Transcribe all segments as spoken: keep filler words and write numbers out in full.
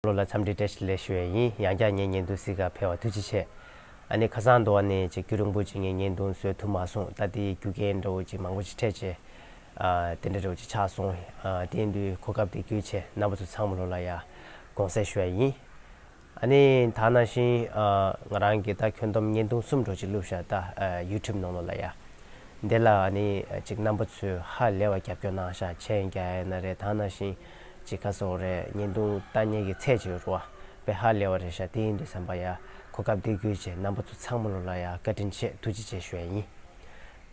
ལོ་ལ་འཚམས་འདྲི་བཀྲ་ཤིས་བདེ་ལེགས་ཞུ་ཡས་ཡིན། ཡང་བསྐྱར་ངའི་བརྙན་ཐུང་གཟིགས་ག་ཕེབས་པར་ཐུགས་རྗེ་ཆེ། ཨ་ནི་ཁ་སང་དུ་བ་ནས་ཅིག་རྒྱུན་རིང་པོ་ཅིག་ངས་བརྙན་ཐུང་བཟོ་ཐུབ་མ་སོང་། ད་དེའི་རྒྱུ་རྐྱེན་འདྲ་བོ་ཅིག་མང་པོ་ཅིག་འཕྲད་བྱས། ཨ་དེ་འདྲ་འདྲ་བོ་ཅིག་ཆགས་སོང་། ཨ་དེ་ཡིན་དུས་གོ་སྐབས་དེ་བརྒྱུད་བྱས་རྣམ་པ་ཚོ་ཚང་མ་ལོ་ལ་ཡ་དགོངས་སེལ་ཞུ་ཡས་ཡིན། ཨ་ནི་ད་ནང་བཞིན་ཨ་ང་རང་གིས་ད་ཁྱོན་བསྡོམས་བརྙན་ཐུང་གསུམ་འདྲ་བོ་ཅིག་བླུགས་བཞག་ད་ཨ་ཡུ་ཊུབ་ནང་ལོ་ལ་ཡ། འདི་ལ་ཨ་ནི་ཅིག་རྣམ་པ་ཚོས་ཧ་ལས་པ་རྒྱབ་སྐྱོར་གནང་ཤག་མཆན་རྒྱག་ཡས་ན་རེད། ད་ནང་བཞིན་ཅིག་ག་ཟེར་དགོས་རེད། བརྙན་ཐུང་ལྟ་མཁན་གྱི་ཚད་ཅིག་ཡོད་རེད་བ། དཔེ་ཧ་ལས་པ་རེད་ཤག་དེ་ཡིན་དུས་ཙམ་པ་ཡ་གོ་སྐབས་འདི་བརྒྱུད་བྱས་རྣམ་པ་ཚོ་ཚང་མ་ལོ་ལ་ཡ་བཀའ་དྲིན་ཆེ་ཐུགས་རྗེ་ཆེ་ཞུ་ཡས་ཡིན།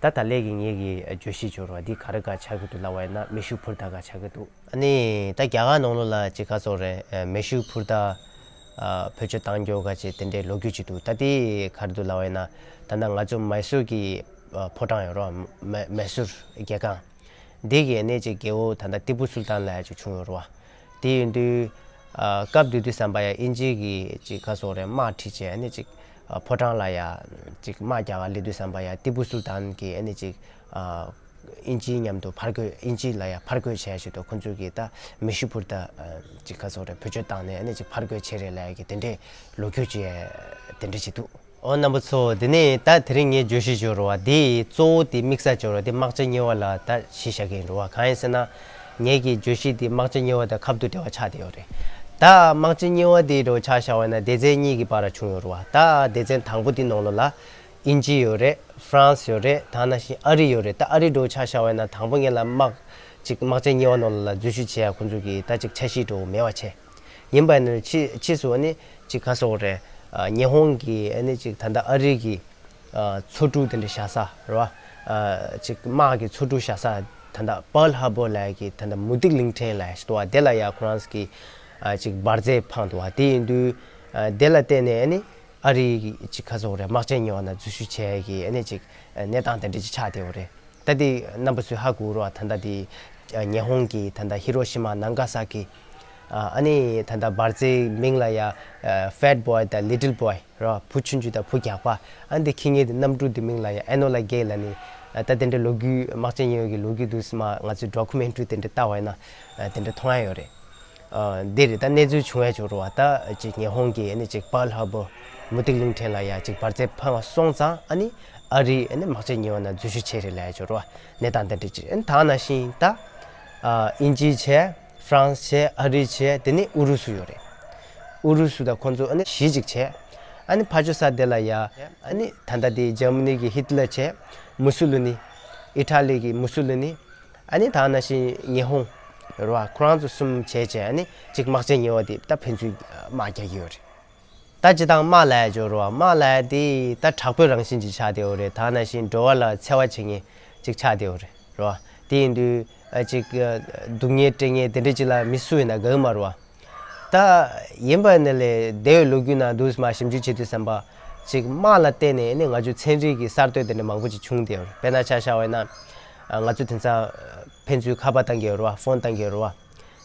ད་ད་ལས་ཀྱི་ངེད་ཀྱི་བརྗོད་གཞི་ཅིག་ཡོད་རེད་བ། འདི་ག་རེ་ག་ཆགས་ཀྱི་འདུག་ལབ་པ་ཡིན་ན་མེ་ཤུགས་འཕུར་མདའ་ག་ཆགས་ཀྱི་འདུག་ཨ་ནི་ད་རྒྱ་གར་ནང་ལོ་ལ་ཅིག་ག་ཟེར་དགོས་རེད། མེ་ཤུགས་འཕུར་མདའ་ཨ་བེད་སྤྱོད་བཏང་རྒྱུ་ག་ཅིག་དེ་འདྲའི་ལོ་རྒྱུས་ཅིག་འདུག་ད་དེ་ག་རེ་འདུག་ལབ་པ་ཡིན་ན། ད་ལྟ་ང་ཚོ་མའི་སུར་གྱི་ཨ་ཕོ་བྲང་ཡོད་རེད་བ། མ་མའི་སུར་རྒྱལ་ཁང་། འདི་གི་ཨ་ནི་ཅིག་རྒྱལ་པོ་ད་ལྟ་ཏི་པུ་སུལ་ཏཱན་ལབ་ཡ་ཅིག་བྱུང་ཡོད་རེད་བ། དེ་ཡིན་དུས་ཨ་སྐབས་དེ་དུས་ཙམ་པ་ཡ་དབྱིན་ཇི་གི་ཅིག་ག་ཟེར་དགོས་རེད། དམག་ཁྲིད་བྱས་ཨ་ནི་ཅིག་ཨ་ཕོ་བྲང་ལ་ཡ་ཅིག་དམག་རྒྱག་ག་སླེབས་དུས་ཙམ་པ་ཡ་ཏི་པུ་སུལ་ཏཱན་གྱིས་ཨ་ནི་ཅིག་ཨ་དབྱིན་ཇིའི་མཉམ་དུ་ཕར་རྒོལ། དབྱིན་ཇི་ལ་ཡ་ཕར་རྒོལ་བྱས་བྱས་ཏེ་ཁོང་ཚོས་ཀྱིས་ད་མེ་ཤུགས་འཕུར་མདའ་ཨ་ཅིག་ག་ཟེར་དགོས་རེད། བེད་སྤྱོད་བཏང་ནས་ཨ་ནི་ཅིག་ཕར་རྒོལ་བྱས་རེད་ལབ་ཡ་གི་དེ་འདྲའི་ལོ་རྒྱུས་ཅིག་དེ་འདྲ་ཅིག་འདུག་ཨོ་རྣམ་པ་ཚོ། དེ་ནས་ད་དེ་རིང་ངའི་བརྗོད་གཞི་ཅིག་ཡོད་རེད་བ། དེ་གཙོ་བོ་དེ་དམིགས་བསལ་ཅིག་ཡོད་རེད་བ། དེ་དམག་ཆ་གཉིས་པ་ལ་ད་གཞི་བཞག་གི་ཡིན་རེད་བ། གང་ཡིན་ཟེར་ན་ངེད་ཀྱི་བརྗོད་གཞི་དེ་དམག་ཆ་གཉིས་པ་དང་ཁ་ཐུག་འབྲེལ་བ་ཆགས་བསྡད་ཡོད་རེད། ད་དམག་ཆ་གཉིས་པ་དེ་འདྲ་བོ་ཆ་བཞག་པ་ཡིན་ན་སྡེ་ཚན་གཉིས་ཀྱི་བར་ལ་བྱུང་ཡོད་རེད་བ། ད་སྡེ་ཚན་དང་པོ་དེ་ནང་ལོ་ལ་དབྱིན་ཇི་ཡོད་རེད། ཧྥ་རན་སི་ཡོད་རེད། ད་ནང་བཞིན་ཨ་རི་ཡོད་རེད། ད་ཨ་རི་འདྲ་བོ་ཆ་བཞག་པ་ཡིན་ན་དང་པོ་ངེད་ལ་དམག་ཅིག་དམག་ཆ་གཉིས་པ་ནང་ལོ་ལ་འཛུལ་ཞུགས་བྱེད་ཡ་ཁོང་ཚོ་གིས་ད་ཅིག་འཆར་གཞི་འདྲ་བོ་མེད་པ་བྱས། ཡིན་པ་ནི་ཕྱིས་ཕྱིས་སུ་ཨ་ནི་ཅིག་ག་ཟེར་དགོས་རེད། ཨ་ཉི་ཧོང་གི་ཨ་ནི་ཅིག་ད་ལྟ་ཨ་རི་གི་ཨ་མཚོ་གྲུ་དེ་འདྲ་བཞག་ས་རེད་བ། ཨ་ཅིག་དམག་གི་མཚོ་གྲུ་བཞག་ས་ད་ལྟ་པཱལ་ཧར་བོར་ལབ་ཡ་གི་ད་ལྟ་མུ་ཏིག་གླིང་ཕྲན་ལབ་ཡ་ཞིག་འདུག་བ། དེ་ལ་ཡ་ཁོ་རང་གི་ཨ་ཅིག་འབར་རྫས་འཕངས་འདུག་བ། དེ་ཡིན་དུས་ཨ་དེ་ལ་བརྟེན་ནས་ཨ་ནི་ཨ་རི་གི་ཅིག་ག་ཟེར་དགོས་རེད། དམག་ཆ་གཉིས་པ་ནང་འཛུལ་ཞུགས་བྱེད་ཡ་གི་ཨ་ནི་ཅིག་གནས་སྟངས་དེ་འདྲ་ཅིག་ཆགས་བསྡད་ཡོད་རེད། ད་དེ་རྣམ་པ་ཚོས་ཧ་གོ་རེད་བ། ད་ལྟ་དེ་ཉི་ཧོང་གི་ད་ལྟ་ཧི་རོ་ཤི་མ་ནང་ག་ས་ཀི་ཨ་ནི་ད་ལྟ་འབར་རྫས་མིང་ལ་ཡ་ཕེཊ་བོའི་དང་ལི་ཊལ་བོའི་རེད་བ། བུ་ཆུང་ཆུང་དང་བུ་རྒྱགས་པ། ཨ་འདི་ཁྱི་ངན་དེ་གནམ་གྲུ་དེ་མིང་ལ་ཡ་ཨེ་ནོ་ལ་གེ་ལབ་ནི། ད་དེ་འདྲ་ལོ་རྒྱུས་དམག་ཆ་གཉིས་པ་གི་ལོ་རྒྱུས་འདུག་སེ་མ་ང་ཚོས་ཌོ་ཀུ་མེན་ཊ་རི་དེ་འདྲ་བལྟ་བ་ཡིན་ན་དེ་འདྲ་མཐོང་ཡ་ཡོད་རེད། འདི་རེད། ད་གནས་ཚུལ་བྱུང་ཡ་ཅིག་རེད་བ། ད་ཅིག་ཉི་ཧོང་གིས་ཨ་ནི་ཅིག་པཱལ་ཧར་བོར་མུ་ཏིག་གླིང་ཕྲན་ལ་ཡ་ཅིག་འབར་རྫས་འཕངས་པ་སོང་ཙང་ཨ་ནི་ཨ་རི་ཨ་ནི་དམག་ཆ་གཉིས་པ་ནང་འཛུལ་ཞུགས་བྱས་རེད་ལབ་ཡ་ཅིག་རེད་བ། གནས་སྟངས་དེ་འདྲ་ཅིག་ཨ་ནི་ད་ནང་བཞིན་ད་ཨ་དབྱིན་ཇི་བྱས། ཧྥ་རན་སི་བྱས། ཨ་རི་བྱས། དེ་ནས་ཨུ་རུ་སུ་ཡོད་རེད། ཨུ་རུ་སུ་དང་ཁོང་ཚོ་ཨ་ནི་གཞི་གཅིག་བྱས། ཨ་ནི་ཕར་ཕྱོགས་ས་དེ་ལ་ཡ་ཨ་ནི་ད་ལྟ་དེ་འཇར་མ་ནི་གི་ཧི་ཏི་ལར་བྱས། མུ་སུ་ལི་ནི། ཨི་ཊ་ལི་གི་མུ་སུ་ལི་ནི། ཨ་ནི་ད་ནང་བཞིན་ཉི་ཧོང་རེད་བ། ཁོ་རང་ཚོ་གསུམ་བྱས་བྱས་ཨ་ནི་གཅིག་དམག་ཆ་གཉིས་པ་དེ་ད་ཕན་ཚུན་དམག་རྒྱག་གི་ཡོད་རེད། ད་སྤྱིར་བཏང་དམག་ལབ་ཡ་ཅིག་ཡོད་རེད་བ། དམག་ལབ་ཡ་དེ་ད་དྲག་པོའི་རང་བཞིན་ཅིག་ཆགས་བསྡད་ཡོད་རེད། ད་ནང་བཞིན་འགྲོ་བ་ལ་འཚེ་བ་བྱེད་མཁན་ཅིག་ཆགས་བསྡད་ཡོད་རེད། རེད་བ། དེ་ཡིན་དུས་ཨ་ཅིག་སྡུག་བསྔལ་སྤྲད་མཁན་དེ་འདྲ་ཅིག་ལ་མི་སུ་ཡིན་ན་དགའ་གི་མ་རེད་བ། ད་ཡིན་པ་ནི་ལས་འདས་པའི་ལོ་རྒྱུས་ནང་འདུག་སེ་མ་ཞིབ་འཇུག་བྱེད་དུས་ཙམ་པ་ཅིག་དམག་ལ་བརྟེན་ནས་ནི་ང་ཚོའི་ཚན་རིག་གི་གསར་གཏོད་དེ་འདྲ་མང་པོ་ཅིག་བྱུང་བསྡད་ཡོད་རེད། དཔེར་ན་ཆ་བཞག་པ་ཡིན་ན་ང་ཚོ་དེང་སང་ཕན་ཚུན་ཁ་པར་བཏང་གི་ཡོད་རེད་བ། ཕོན་བཏང་གི་ཡོད་རེད་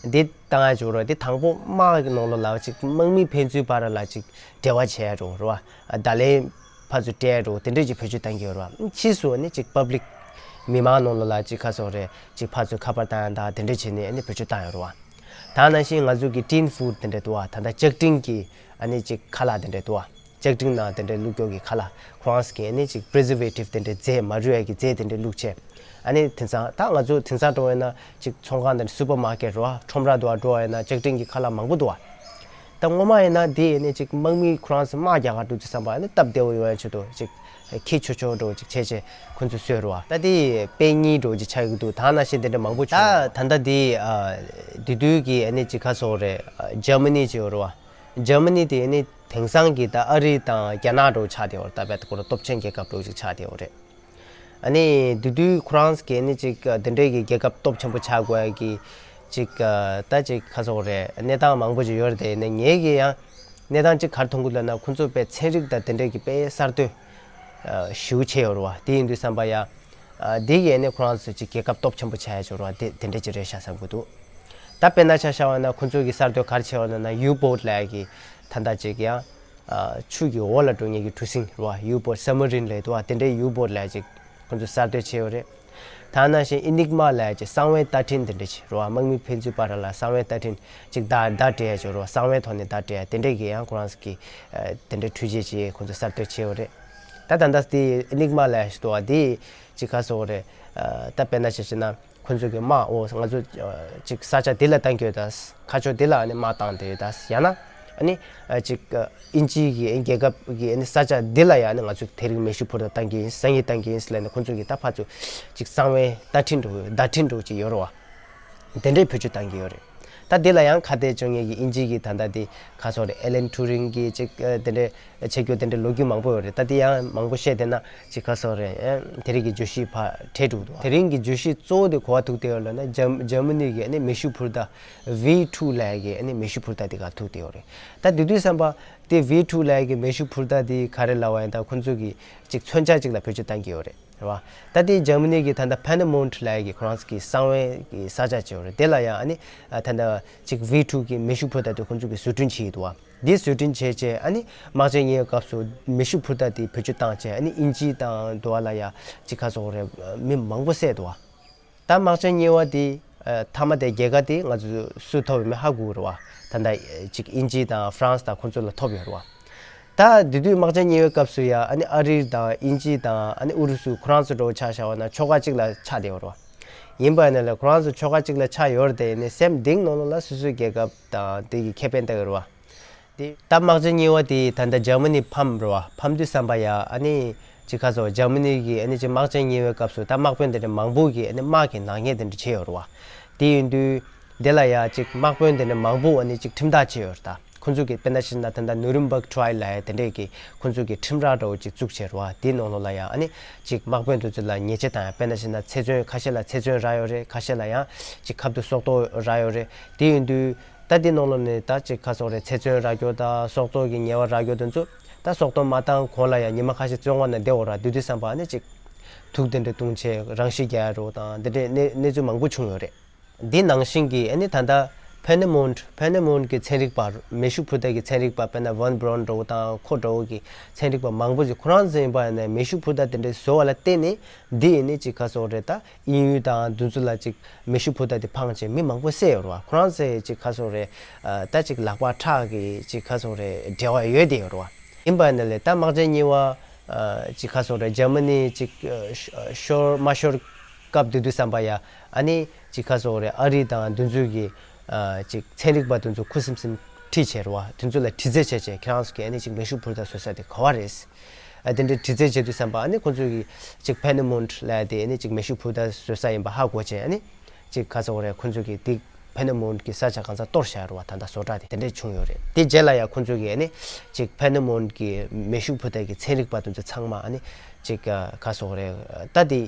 བ། འདི་བཏང་ཡ་ཅིག་ཡོད་རེད་བ། འདི་དང་པོ་དམག་གི་ནང་ལོགས་ལ་ཅིག་དམག་མི་ཕན་ཚུན་བར་ལ་ཅིག་འབྲེལ་བ་བྱེད་ཡ་ཅིག་ཡོད་རེད་བ། བརྡ་ལན་ཕར་ཚུར་སྤྲད་ཡ་ཅིག་དེ་འདྲས་ཅིག་བེད་སྤྱོད་བཏང་གི་ཡོད་རེད་བ། ཕྱིས་སུ་ནི་ཅིག་པབ་ལིག་མི་མང་ནང་ལོགས་ལ་ཅིག་ག་ཟེར་དགོས་རེད། ཅིག་ཕར་ཚུར་ཁ་པར་བཏང་ཡ་དང་དེ་འདྲས་བྱས་ནས་ནི་བེད་སྤྱོད་བཏང་ཡོད་རེད་བ། ད་ནང་བཞིན་ང་ཚོ་གི་ཊིན་ཕུཌ་དེ་འདྲས་འདུག་བ། ད་ལྟ་ལྕགས་ཀྲིན་གྱི་ཨ་ནི་ཅིག་ཁ་ལག་དེ་འདྲས་འདུག་བ། ལྕགས་ཀྲིན་ནང་དེ་འདྲའི་བླུགས་རྒྱུ་གི་ཁ་ལག་ཁོ་རང་གིས་ནི་ཅིག་པི་རི་ཛར་ཝེ་ཊིབ་དེ་འདྲའི་རྫས་མ་རུལ་ཡ་གི་རྫས་དེ་འདྲའི་བླུགས་བྱས། ཨ་ནི་དེང་སང་ད་ང་ཚོ་དེང་སང་འགྲོ་བ་ཡིན་ན་ཅིག་ཚོང་ཁང་དང་སུ་པར་མར་ཀེཊ་རེད་བ། ཁྲོམ་ར་འདྲ་བ་འགྲོ་བ་ཡིན་ན་ལྕགས་ཀྲིན་གྱི་ཁ་ལག་མང་པོ་འདུག་བ། ད་སྔོན་མ་ཡིན་ན་དེ་ནི་ཅིག་དམག་མི་ཁོ་རང་ཚོ་དམག་རྒྱག་ག་འགྲོ་དུས་ཙམ་པ་ནི་སྟབས་བདེ་བོ་ཡོང་ཡ་ཆེད་དུ་ཅིག་ཁྱི་ཆོ་ཆོ་འདྲ་བོ་ཅིག་བྱས་བྱས་ཁོ་ཚོས་གསོད་རེད་བ། ད་དེ་དཔེ་རྙིང་འདྲ་བོ་ཅིག་ཆགས་ཀྱི་འདུག་ད་ནང་བཞིན་དེ་འདྲ་མང་པོ་བྱུང་། ད་ད་ལྟ་དེ་ཨ་དེ་དུས་ཀྱི་ཨ་ནི་ཅིག་ག་ཟེར་དགོས་རེད། ཇར་མ་ནི་ཅིག་ཡོད་རེད་བ། འཇར་མ་ནི་དེ་ནི་དེང་སང་གི་ད་ཨ་རི་དང་རྒྱ་ནག་འདྲ་བོ་ཆགས་བསྡད་ཡོད་རེད། ད་བལ་ཁོ་རང་སྟོབས་ཆེན་རྒྱལ་ཁབ་འདྲ་བོ་ཅིག་ཆགས་བསྡད་ཡོད་རེད། ཨ་ནི་དེ་དུས་ཁོ་རང་གི་ནི་ཅིག་དེ་འདྲའི་གི་རྒྱལ་ཁབ་སྟོབས་ཆེན་པོ་ཆགས་དགོས་ཡ་གི་ཅིག་ད་ཅིག་ག་ཟེར་དགོས་རེད། གནས་སྟངས་མང་པོ་ཅིག་ཡོད་རེད་དེ། ཡིན་ནའི་ངེད་ཀྱིས་ཡང་གནས་སྟངས་ཅིག་ག་རེ་མཐོང་གི་འདུག་ལབ་ན་ཁོ་ཚོ་དཔེ་ཚན་རིག་དང་དེ་འདྲའི་གི་དཔེ་གསར་གཏོད་ཞེ་པོ་བྱས་ཡོད་རེད་བ། དེ་ཡིན་དུས་ཙམ་པ་ཡ། ཨ་དེ་གས་ནི་ཁོ་རང་ཚོ་ཅིག་རྒྱལ་ཁབ་སྟོབས་ཆེན་པོ་ཆགས་ཡ་ཅིག་རེད་བ། དེ་དེ་འདྲ་ཅིག་རེད་ཤག་བསམ་གྱི་འདུག་ད་དཔེར་ན་ཆ་བཞག་པ་ན་ཁོ་ཚོ་གི་གསར་གཏོད་ག་རེ་བྱས་པ་ན་ན་ཡུ་བོཊ་ལབ་ཡ་གི་ད་ལྟ་ཅིག་ཡང་ཨ་ཆུ་གི་འོག་ལ་འགྲོ་མཁན་གྱི་གྲུ་གཟིངས་རེད་བ། ཡུ་བོཊ་སབ་མ་རིན་ལབ་འདུག་བ། དེ་འདྲའི་ཡུ་བོཊ་ལབ་ཡ་ཅིག་ཁོ་ཚོ་གསར་གཏོད་བྱས་ཡོད་རེད། ད་ ད་ནང་བཞིན་ཨི་ནིག་མ་ལབ་ཡ་ཅིག་གསང་བའི་བརྡ་འཕྲིན་དེ་འདྲ་ཅིག་རེད་བ། དམག་མི་ཕན་ཚུན་བར་ལ་གསང་བའི་བརྡ་འཕྲིན་ཅིག་བརྡ་བརྡ་སྤྲད་ཡ་ཅིག་རེད་བ། གསང་བའི་ཐོག་ནས་བརྡ་སྤྲད་ཡ་དེ་འདྲས་ཀྱི་ཡང་ཁོ་རང་ཚོ་གི་ཨ་དེ་འདྲའི་འཕྲུལ་ཆས་ཅིག་ཁོ་ཚོ་གསར་གཏོད་བྱས་ཡོད་རེད། ད་ད་ལྟ་དེ་ཨི་ནིག་མ་ལབ་ཡ་ཞིག་འདུག་བ། དེ་ཅིག་ག་ཟེར་དགོས་རེད། ཨ་ད་དཔེར་ན་ཆ་བཞག་ན། ཁོ་ཚོ་གི་དམག་འོ་ང་ཚོ་ཅིག་ས་ཆ་འདི་ལ་བཏང་གི་ཡོད་ད། མཁའ་ཕྱོགས་འདི་ལ་ཨ་ནི་དམག་བཏང་བསྡད་ཡོད་ད། ཡང་ན་ཨ་ནི་ཅིག་དབྱིན་ཇི་གི་རྒྱལ་ཁབ་ཀྱི་ཨ་ནི་ས་ཆ་འདི་ལ་ཡང་ཨ་ནི་ང་ཚོ་དེ་རིང་མེ་ཤུགས་འཕུར་མདའ་བཏང་གི་ཡིན། སང་ཉིན་བཏང་གི་ཡིན་ཟེར་ལབ་ནས་ཁོ་ཚོ་གི་ད་ཕར་ཚུར་ཅིག་གསང་བའི་བརྡ་འཕྲིན་འདྲ་བོ་བརྡ་འཕྲིན་འདྲ་བོ་ཅིག་ཡོད་རེད་བ། དེ་འདྲའི་བེད་སྤྱོད་བཏང་གི་ཡོད་རེད། ད་འདི་ལ་ཡང་ཁ་གཏད་གཅོག་མཁན་གྱི་དབྱིན་ཇི་གི་ད་ལྟ་དེ་ག་ཟེར་དགོས་རེད། ཨེ་ལན་ཊུ་རིང་གི་ཅིག་དེ་འདྲའི་བྱེད་རྒྱུ་དེ་འདྲའི་ལོ་རྒྱུས་མང་པོ་ཡོད་རེད། ད་དེ་ཡང་མང་པོ་བཤད་བསྡད་ན་ཅིག་ག་ཟེར་དགོས་རེད། ཨེ་དེ་རིང་གི་བརྗོད་གཞི་ཕར་བྲལ་འགྲོ་གི་འདུག་དེ་རིང་གི་བརྗོད་གཞི་གཙོ་བོ་དེ་ག་པར་ཐུག་བསྡད་ཡོད་ལབ་ན་འཇར་འཇར་མ་ནི་གི་ཨ་ནི་མེ་ཤུགས་འཕུར་མདའ་ཝི་ཊུ་ལབ་ཡ་གི་ཨ་ནི་མེ་ཤུགས་འཕུར་མདའ་དེ་ག་ཐུག་བསྡད་ཡོད་རེད། ད་དེ་དུས་ཙམ་པ་དེ་ཝི་ཊུ་ལབ་ཡ་གི་མེ་ཤུགས་འཕུར་མདའ་དེ་ག་རེ་ལབ་པ་ཡིན། ད་ཁོ་ཚོ་གི་ཅིག་མཚོན་ཆ་ཅིག་ལ་བེད་སྤྱོད་བཏང་གི་ཡོད་རེད། རེད་བ། ད་དེ་འཇར་མ་ནི་གི་ད་ལྟ་ཕེ་ནེ་མོན་ཊི་ལབ་ཡ་གི་ཁོ་རང་ཚོ་གི་གསང་བའི་གི་ས་ཆ་ཅིག་ཡོད་རེད། དེ་ལ་ཡང་ཨ་ནི་ཨ་ད་ལྟ་ཅིག་ཝི་ཊུ་གི་མེ་ཤུགས་འཕུར་མདའ་དེ་ཁོ་ཚོ་གི་བཟོ་སྐྲུན་བྱས་ཡོད་འདུག་བ། འདི་བཟོ་སྐྲུན་བྱས་རྗེས་ཨ་ནི་དམག་ཆེན་གཉིས་པའི་སྐབས་སུ་མེ་ཤུགས་འཕུར་མདའ་དེ་བེད་སྤྱོད་བཏང་རྗེས་ཨ་ནི་དབྱིན་ཇི་དང་འདི་བ་ལ་ཡ་ཅིག་ག་ཟེར་དགོས་རེད། མི་མང་པོ་བསད་འདུག་བ། ད་དམག་ཆེན་གཉིས་པ་དེ་ཨ་མཐའ་མ་དེ་རྒྱལ་ཁ་དེ་ང་ཚོ་སུས་ཐོབ་ཡོད་མེད་ཧ་གོ་གི་རེད་བ། ད་ལྟ་ཅིག་དབྱིན་ཇི་དང་ཧྥ་རན་སི་དང་ཁོ་ཚོ་ལ་ཐོབ་ཡོད་རེད་བ། ད་དེ་དུས་དམག་ཆེན་གཉིས་པའི་སྐབས་སུ་ཡ་ཨ་ནི་ཨ་རི་དང་དབྱིན་ཇི་དང་ཨ་ནི་ཨུ་རུ་སུ་ཁོ་རང་ཚོ་འདྲ་བོ་ཆ་བཞག་པ་ན་ཕྱོགས་ཁག་གཅིག་ལ་ཆགས་བསྡད་ཡོད་རེད་བ། ཡིན་པ་ཡིན་ན་ལས་ཁོ་རང་ཚོ་ཕྱོགས་ཁག་གཅིག་ལ་ཆགས་ཡོད་རེད་དེ། ཡིན་ནའི་སེམས་གཏིང་ནང་ལོགས་ལ་སོ་སོའི་རྒྱལ་ཁབ་དང་དེ་གི་ཁེ་ཕན་ལྟ་གི་རེད་བ། དེ་ད་དམག་ཆེན་གཉིས་པ་དེ་ད་ལྟ་འཇར་མ་ནི་ཕམ་རེད་བ། ཕམ་དུས་ཙམ་པ་ཡ་ཨ་ནི་ཅིག་ག་ཟེར་དགོས། འཇར་མ་ནི་གི་ཨ་ནི་ཅིག་དམག་ཆེན་གཉིས་པའི་སྐབས་སུ་ད་དམག་དཔོན་དེ་འདྲ་མང་པོ་གི་ཨ་ནི་དམག་གི་ནག་ཉེས་དེ་འདྲ་བྱས་ཡོད་རེད་བ། དེ་ཡིན་དུས་དེ་ལ་ཡ་ཅིག་དམག་དཔོན་དེ་འདྲ་མང་པོ་ཨ་ནི་ཅིག་ཁྲིམས་ཐག་བཅད་ཡོད་རེད་ད། ཁོ་ཚོ་གི་དཔེར་ན་བཤད་ན་ད་ལྟ་ནུ་རིམ་བྷག་ཊ་ཡལ་ལབ་ཡ་དེ་འདྲས་ཀྱི་ཁོ་ཚོ་གི་ཁྲིམས་ར་འདྲ་བོ་ཅིག་བཙུགས་བྱས་རེད་བ། དེའི་ནང་ལོགས་ལ་ཡ་ཨ་ནི་ཅིག་དམག་དཔོན་དེ་ཚོ་ལ་ཉེས་ཆད་བཏང་ཡ། དཔེར་ན་བཤད་ན་ཚེ་བཙོན་ཁ་ཤས་ལ་ཚེ་བཙོན་རག་ཡོད་རེད། ཁ་ཤས་ལ་ཡང་ཅིག་ཁབ་ཏུ་སྲོག་ཐོག་རག་ཡོད་རེད། དེ་ཡིན་དུས་ད་དེའི་ནང་ལོགས་ནས་ད་ཅིག་ག་ཟེར་དགོས་རེད། ཚེ་བཙོན་རག་རྒྱུ་དང་སྲོག་ཐོག་གི་ཉེས་པ་རག་རྒྱུ་དེ་ཚོ་ད་སྲོག་ཐོག་མ་བཏང་གོང་ལ་ཡ་ཉི་མ་ཁ་ཤས་བཙོན་ཁང་ནང་བསྡད་ཡོད་རེད། དེ་དུས་ཙམ་པ་ཨ་ནི་ཅིག་དུག་དེ་འདྲ་བཏུང་བྱས་རང་ཤི་རྒྱག་ཡ་འདྲ་བོ་དང་དེ་འདྲའི་གནས་གནས་ཚུལ་མང་པོ་བྱུང་ཡོད་རེད། འདི་ནང་བཞིན་གྱི་ཨ་ནི་ད་ལྟ་ཕེ་ནེ་མོན་ཕེ་ནེ་མོན་གྱི་ཚན་རིག་པ། མེ་ཤུགས་འཕུར་མདའ་གི་ཚན་རིག་པ། དཔེར་ན་ཝན་བྷི་རོན་འདྲ་བོ་དང་ཁོ་འདྲ་བོ་གི་ཚན་རིག་པ་མང་པོ་ཞིག་ཁོ་རང་ཚོ་ཡིན་པ་ཡིན་ན་མེ་ཤུགས་འཕུར་མདའ་དེ་འདྲའི་བཟོ་བ་ལ་བརྟེན་ནས་འདི་ཡིན་ནི་ཅིག་ག་ཟེར་དགོས་རེད། ད་དབྱིན་ཡུལ་དང་དེ་ཚོ་ལ་ཅིག་མེ་ཤུགས་འཕུར་མདའ་དེ་འཕངས་བྱས་མི་མང་པོ་བསད་ཡོད་རེད་བ། ཁོ་རང་ཚོའི་ཅིག་ག་ཟེར་དགོས་རེད། ད་ཅིག་ལག་པ་ཁྲག་གི་ཅིག་ག་ཟེར་དགོས་རེད། འབྲེལ་བ་ཡོད་དེ་ཡོད་རེད་བ། ཡིན་པ་ཡིན་ན་ལས་ད་དམག་ཆེན་གཉིས་པ་ཅིག་ག་ཟེར་དགོས་རེད། འཇར་མ་ནི་ཅིག་ཤོར་མ་ཤོར་སྐབས་དེ་དུས་ཙམ་པ་ཡ་ཨ་ནི་ཅིག་ག་ཟེར་དགོས་རེད། ཨ་རི་དང་དེ་ཚོའི་གི་ཨ་ཅིག་ཚན་རིག་པ་དེ་ཚོ་ཁུ་སིམ་སིམ་ཁྲིད་བྱས་རེད་བ། དེ་ཚོ་ལ་དྲི་རྩད་བྱས་བྱས་ཁྱེད་རང་ཚོ་གི་ཨ་ནི་ཅིག་མེ་ཤུགས་འཕུར་མདའ་བཟོ་ས་དེ་ག་བ་རེད། ཨ་དེ་འདྲའི་དྲི་རྩད་བྱེད་དུས་ཙམ་པ་ཨ་ནི་ཁོ་ཚོ་གི་ཅིག་ཕེ་ནེ་མོན་ལབ་ཡ་དེ་ཨ་ནི་ཅིག་མེ་ཤུགས་འཕུར་མདའ་བཟོ་ས་ཡིན་པ་ཧ་གོ་བྱས། ཨ་ནི་ཅིག་ག་ཟེར་དགོས་རེད། ཁོ་ཚོ་གི་དེ་ཕེ་ནེ་མོན་གི་ས་ཆ་གང་ས་གཏོར་བཞག་རེད་བ། ད་ལྟ་བཟོ་གྲྭ་དེ་དེ་འདྲས་བྱུང་ཡོད་རེད། དེ་རྗེས་ལ་ཡ་ཁོ་ཚོ་གི་ཨ་ནི་ཅིག་ཕེ་ནེ་མོན་གི་མེ་ཤུགས་འཕུར་མདའ་གི་ཚན་རིག་པ་དེ་ཚོ་ཚང་མ་ཨ་ནི་ཅིག་ག་ཟེར་དགོས་རེད། ད་དེ་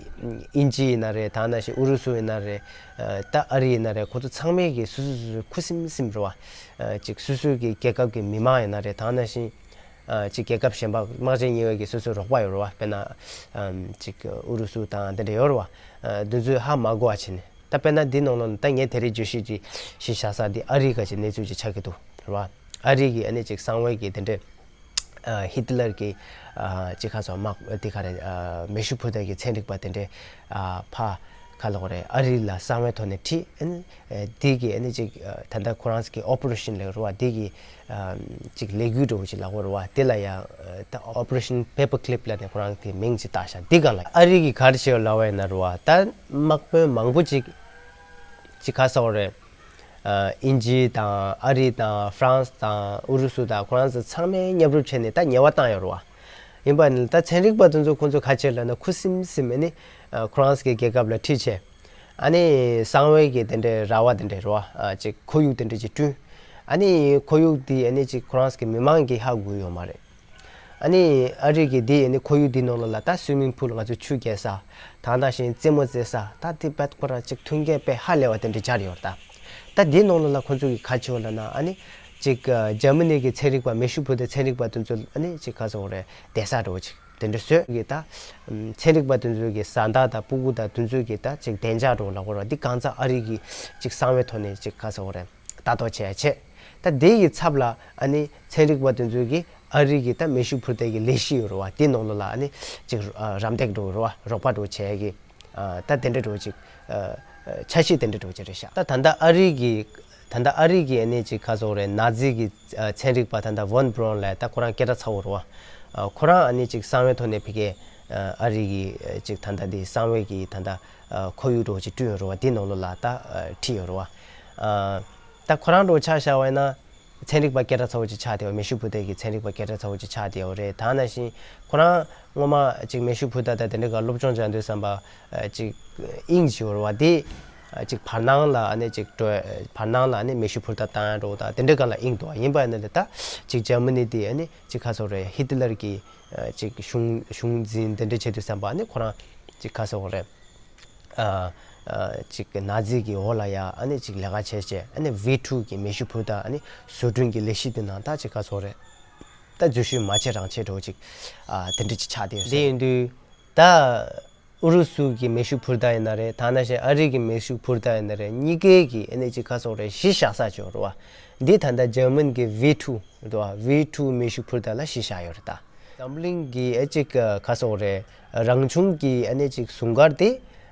དབྱིན་ཇི་ཡིན་ན་རེད། ད་ནང་བཞིན་ཨུ་རུ་སུ་ཡིན་ན་རེད། ད་ཨ་རི་ཡིན་ན་རེད། ཁོ་ཚོ་ཚང་མས་གི་སོ་སོ་སོ་སོ་ཁུ་སིམ་སིམ་རེད་བ། ཅིག་སོ་སོའི་གི་རྒྱལ་ཁབ་གི་མི་མང་ཡིན་ན་རེད། ད་ནང་བཞིན་ཅིག་རྒྱལ་ཁབ་གཞན་པ་དམག་ཆེན་གཉིས་པའི་གི་སོ་སོའི་རོགས་པ་ཡོད་རེད་བ། དཔེར་ན་ཅིག་ཨུ་རུ་སུ་དང་དེ་འདྲ་ཡོད་རེད་བ། དེ་ཚོས་ཧ་མ་གོ་བ་བྱས་ནས། ད་དཔེར་ན་འདི་ནང་ལོགས་ནས་ད་ངས་དེ་རིང་བརྗོད་གཞི་ཅིག་གཞི་བཞག་ས་འདི་ཨ་རིའི་ག་ཅིག་གནས་ཚུལ་ཅིག་ཆགས་ཀྱི་འདུག་རེད་བ། ཨ་རི་གི་ཨ་ནི་ཅིག་གསང་བའི་གི་དེ་འདྲའི་ཨ་ཧི་ཏི་ལར་གི་ཨ་ཅིག་ག་ཟེར་དམག་དེ་ག་རེ་ཨ་མེ་ཤུགས་འཕུར་མདའ་གི་ཚན་རིག་པ་དེ་འདྲའི་ཨ་ཕ་ག་ལབ་དགོས་རེད། ཨ་རི་ལ་གསང་བའི་ཐོག་ནས་ཁྲིད། ཨ་ནི་ཨ་དེ་གི་ཨ་ནི་ཅིག་ཨ་ད་ལྟ་ཁོ་རང་ཚོ་གི་ཨོ་པ་རེ་ཤན་ལབ་རེད་བ། དེ་གི་ཨ་ཅིག་ལས་འགུལ་འདྲ་བོ་ཅིག་ལབ་དགོས་རེད་བ། དེ་ལ་ཡང་ཨ་ད་ཨོ་པ་རེ་ཤན་པེ་པར་ཀི་ལིབ་ལབ་ནས་ཁོ་རང་གི་མིང་ཅིག་བཏགས་ཤག་དེ་སྒང་ལ་ཨ་རི་གི་ག་རེ་བྱས་ཡོད་ལབ་པ་ཡིན་ན་རེད་བ། ད་དམག་དཔོན་མང་པོ་ཅིག་ཅིག་ག་ཟེར་དགོས་རེད། ཨ་དབྱིན་ཇི་དང་ཨ་རི་དང་ཧྥ་རན་སི་དང་ཨུ་རུ་སུ་དང་ཁོ་རང་ཚོ་ཚང་མས་མཉམ་རུབ་བྱས་ནས་ད་ཉེས་པ་བཏང་ཡོད་རེད་བ། ཡིན་པ་ནི་ད་ཚན་རིག་པ་དེ་ཚོ་ཁོ་ཚོ་ག་བྱས་ལབ་ན་ཁུ་སིམ་སིམ་ཨ་ནི་ཨ་ཁོ་རང་ཚོ་གི་རྒྱལ་ཁབ་ལ་ཁྲིད་བྱས། ཨ་ནི་གསང་བའི་གི་དེ་འདྲའི་ར་བ་དེ་འདྲ་རེད་བ། ཨ་ཅིག་ཁོར་ཡུག་དེ་འདྲ་ཅིག་བསྐྲུན། ཨ་ནི་ཁོར་ཡུག་དེ་ཨ་ནི་ཅིག་ཁོ་རང་ཚོ་གི་མི་མང་གིས་ཧ་གོ་ཡོད་མ་རེད། ཨ་ནི་ཨ་རི་གི་དེ་ཨ་ནི་ཁོར་ཡུག་དེའི་ནང་ལོགས་ལ་ད་སུའི་མིང་ཕུལ་ང་ཚོ་ཆུ་རྐྱལ་ས་དང་ནང་བཞིན་རྩེད་མོ་རྩེ་ས་ད་དེ་བད་ཁོ་ར་ཅིག་མཐུན་རྐྱེན་དཔེ་ཧ་ལས་པ་དེ་འདྲ་སྦྱར་ཡོད་རེད་ད། ད་དེའི་ནང་ལོགས་ལ་ཁོ་ཚོ་གིས་ག་བྱས་ཡོད་ལབ་ན་ཨ་ནི་ཅིག་ཨ་འཇར་མ་ནི་གི་ཚན་རིག་པ་མེ་ཤུགས་འཕུར་མདའི་ཚན་རིག་པ་དེ་ཚོ་ཨ་ནི་ཅིག་ག་ཟེར་དགོས་རེད། བསྡད་ས་འདྲ་བོ་ཅིག་དེ་འདྲ་བཟོས་གི་ད་ཚན་རིག་པ་དེ་ཚོ་གི་བཟའ་ཟླ་དང་སྤུ་གུ་དང་དེ་ཚོ་གི་ད་ཅིག་བདེ་འཇགས་འདྲ་བོ་ལབ་དགོས་རེད་བ། འདི་གང་ཚང་ཨ་རི་གི་ཅིག་གསང་བའི་ཐོག་ནས་ཅིག་ག་ཟེར་དགོས་རེད། ལྟ་རྟོག་བྱས་བྱས། ད་དེ་ཡི་ཚབ་ལ་ཨ་ནི་ཚན་རིག་པ་དེ་ཚོ་གིས་ཨ་རི་གི་ད་མེ་ཤུགས་འཕུར་མདའ་གི་ལས་གཞི་ཡོད་རེད་བ། དེའི་ནང་ལོགས་ལ་ཨ་ནི་ཅིག་ཨ་རམ་འདེགས་འདྲ་བོ་རེད་བ། རོགས་པ་འདྲ་བོ་བྱས་གི་ ཨ། ད་དེ་འདྲ་འདྲ་བོ་ཅིག་ཨ། ཨ། ཆ་ཤས་དེ་འདྲ་འདྲ་བོ་ཅིག་རེད་ཤག་ད་ད་ལྟ་ཨ་རི་གི་ད་ལྟ་ཨ་རི་གི་ཨ་ནི་ཅིག་ག་ཟེར་དགོས་རེད། ནཱ་ཛི་གི་ཨ། ཚན་རིག་པ་ད་ལྟ་ཝོན་བྷི་རོན་ལབ་ད་ཁོ་རང་སྐད་གྲགས་ཚ་བོ་རེད་བ། ཨ། ཁོ་རང་ཨ་ནི་ཅིག་གསང་བའི་ཐོག་ནས་ཕ་གིའི་ཨ། ཨ་རི་གི་ཨ། ཅིག་ད་ལྟ་འདི་གསང་བའི་གི་ད་ལྟ་ཨ། ཁོར་ཡུག་འདྲ་བོ་ཅིག་བསྐྲུན་ཡོད་རེད་བ། དེ་ནང་ལོགས་ལ་ད་ཨ། བྲིས་ཡོད་རེད་བ། ཨ། ད་ཁོ་རང་འདྲ་བོ་ཆ་བཞག་པ་ཡིན་ན། ཚན་རིག་པ་སྐད་གྲགས་ཚ་བོ་ཅིག་ཆགས་བསྡད་ཡོད། མེ་ཤུགས་འཕུར་མདའ་གི་ཚན་རིག་པ་སྐད་གྲགས་ཚ་བོ་ཅིག་ཆགས་བསྡད་ཡོད་རེད། ད་ནང་བཞིན་ཁོ་རང་སྔོན་མ་ཅིག་མེ་ཤུགས་འཕུར་མདའ་དང་དེ་འདྲ་ག་སློབ་སྦྱོང་སྦྱང་དུས་ཙམ་པ་ཨ། ཅིག་དབྱིངས་ཅིག་ཡོད་རེད་བ། དེ་ཨ། ཅིག་བར་སྣང་ལ་ཨ་ནི་ཅིག་འགྲོ་བར་སྣང་ལ་ཨ་ནི་མེ་ཤུགས་འཕུར་མདའ་བཏང་ཡ་འདྲ་བོ་དང་དེ་འདྲ་ག་ལ་དབྱིངས་འདུག་བ། ཡིན་པ་ཡིན་ན་ད་ཅིག་འཇར་མ་ནི་དེ་ཨ་ནི་ཅིག་ག་ཟེར་དགོས་རེད། ཧི་ཏི་ལར་གྱི་ཨ། ཅིག་གཞུང་གཞུང་འཛིན་དེ་འདྲ་བྱེད་དུས་ཙམ་པ་ཨ་ནི་ཁོ་རང་ཅིག་ག་ཟེར་དགོས་རེད། ཨ། ཨ། ཅིག་ནཱ་ཛི་གི་འོག་ལ་ཡ་ཨ་ནི་ཅིག་ལས་ཀ་བྱས་བྱས་ཨ་ནི་ཝི་ཊུ་གི་མེ་ཤུགས་འཕུར་མདའ་ཨ་ནི་བཟོ་སྐྲུན་གྱི་ལས་གཞི་དེ་ནང་ད་ཅིག་ག་ཟེར་དགོས་རེད། ད་འཛུལ་ཞུགས་མ་བྱས་རང་བྱས་འདྲ་བོ་ཅིག་ཨ། དེ་འདྲ་ཅིག་ཆགས་བསྡད་ཡོད་རེད། དེ་ཡིན་དུས་ད་ཨུ་རུ་སུ་གི་མེ་ཤུགས་འཕུར་མདའ་ཡིན་ན་རེད། ད་ནང་བཞིན་ཨ་རི་གི་མེ་ཤུགས་འཕུར་མདའ་ཡིན་ན་རེད། གཉིས་ཀའི་གི་ཨ་ནི་ཅིག་ག་ཟེར་དགོས་རེད། གཞི་བཞག་ས་ཅིག་ཡོད་རེད་བ། འདི་ད་ལྟ་འཇར་མན་གི་ཝི་ཊུ་རེད་བ། ཝི་ཊུ་མེ་ཤུགས་འཕུར་མདའ་ལ་གཞི་བཞག་ཡོད་རེད་ད། འཛམ་གླིང་གི་ཨ་ཅིག་ག་ཟེར་དགོས་རེད། རང་བྱུང་གི་ཨ་ནི་ཅིག་ཟུང་སྐར་དེ་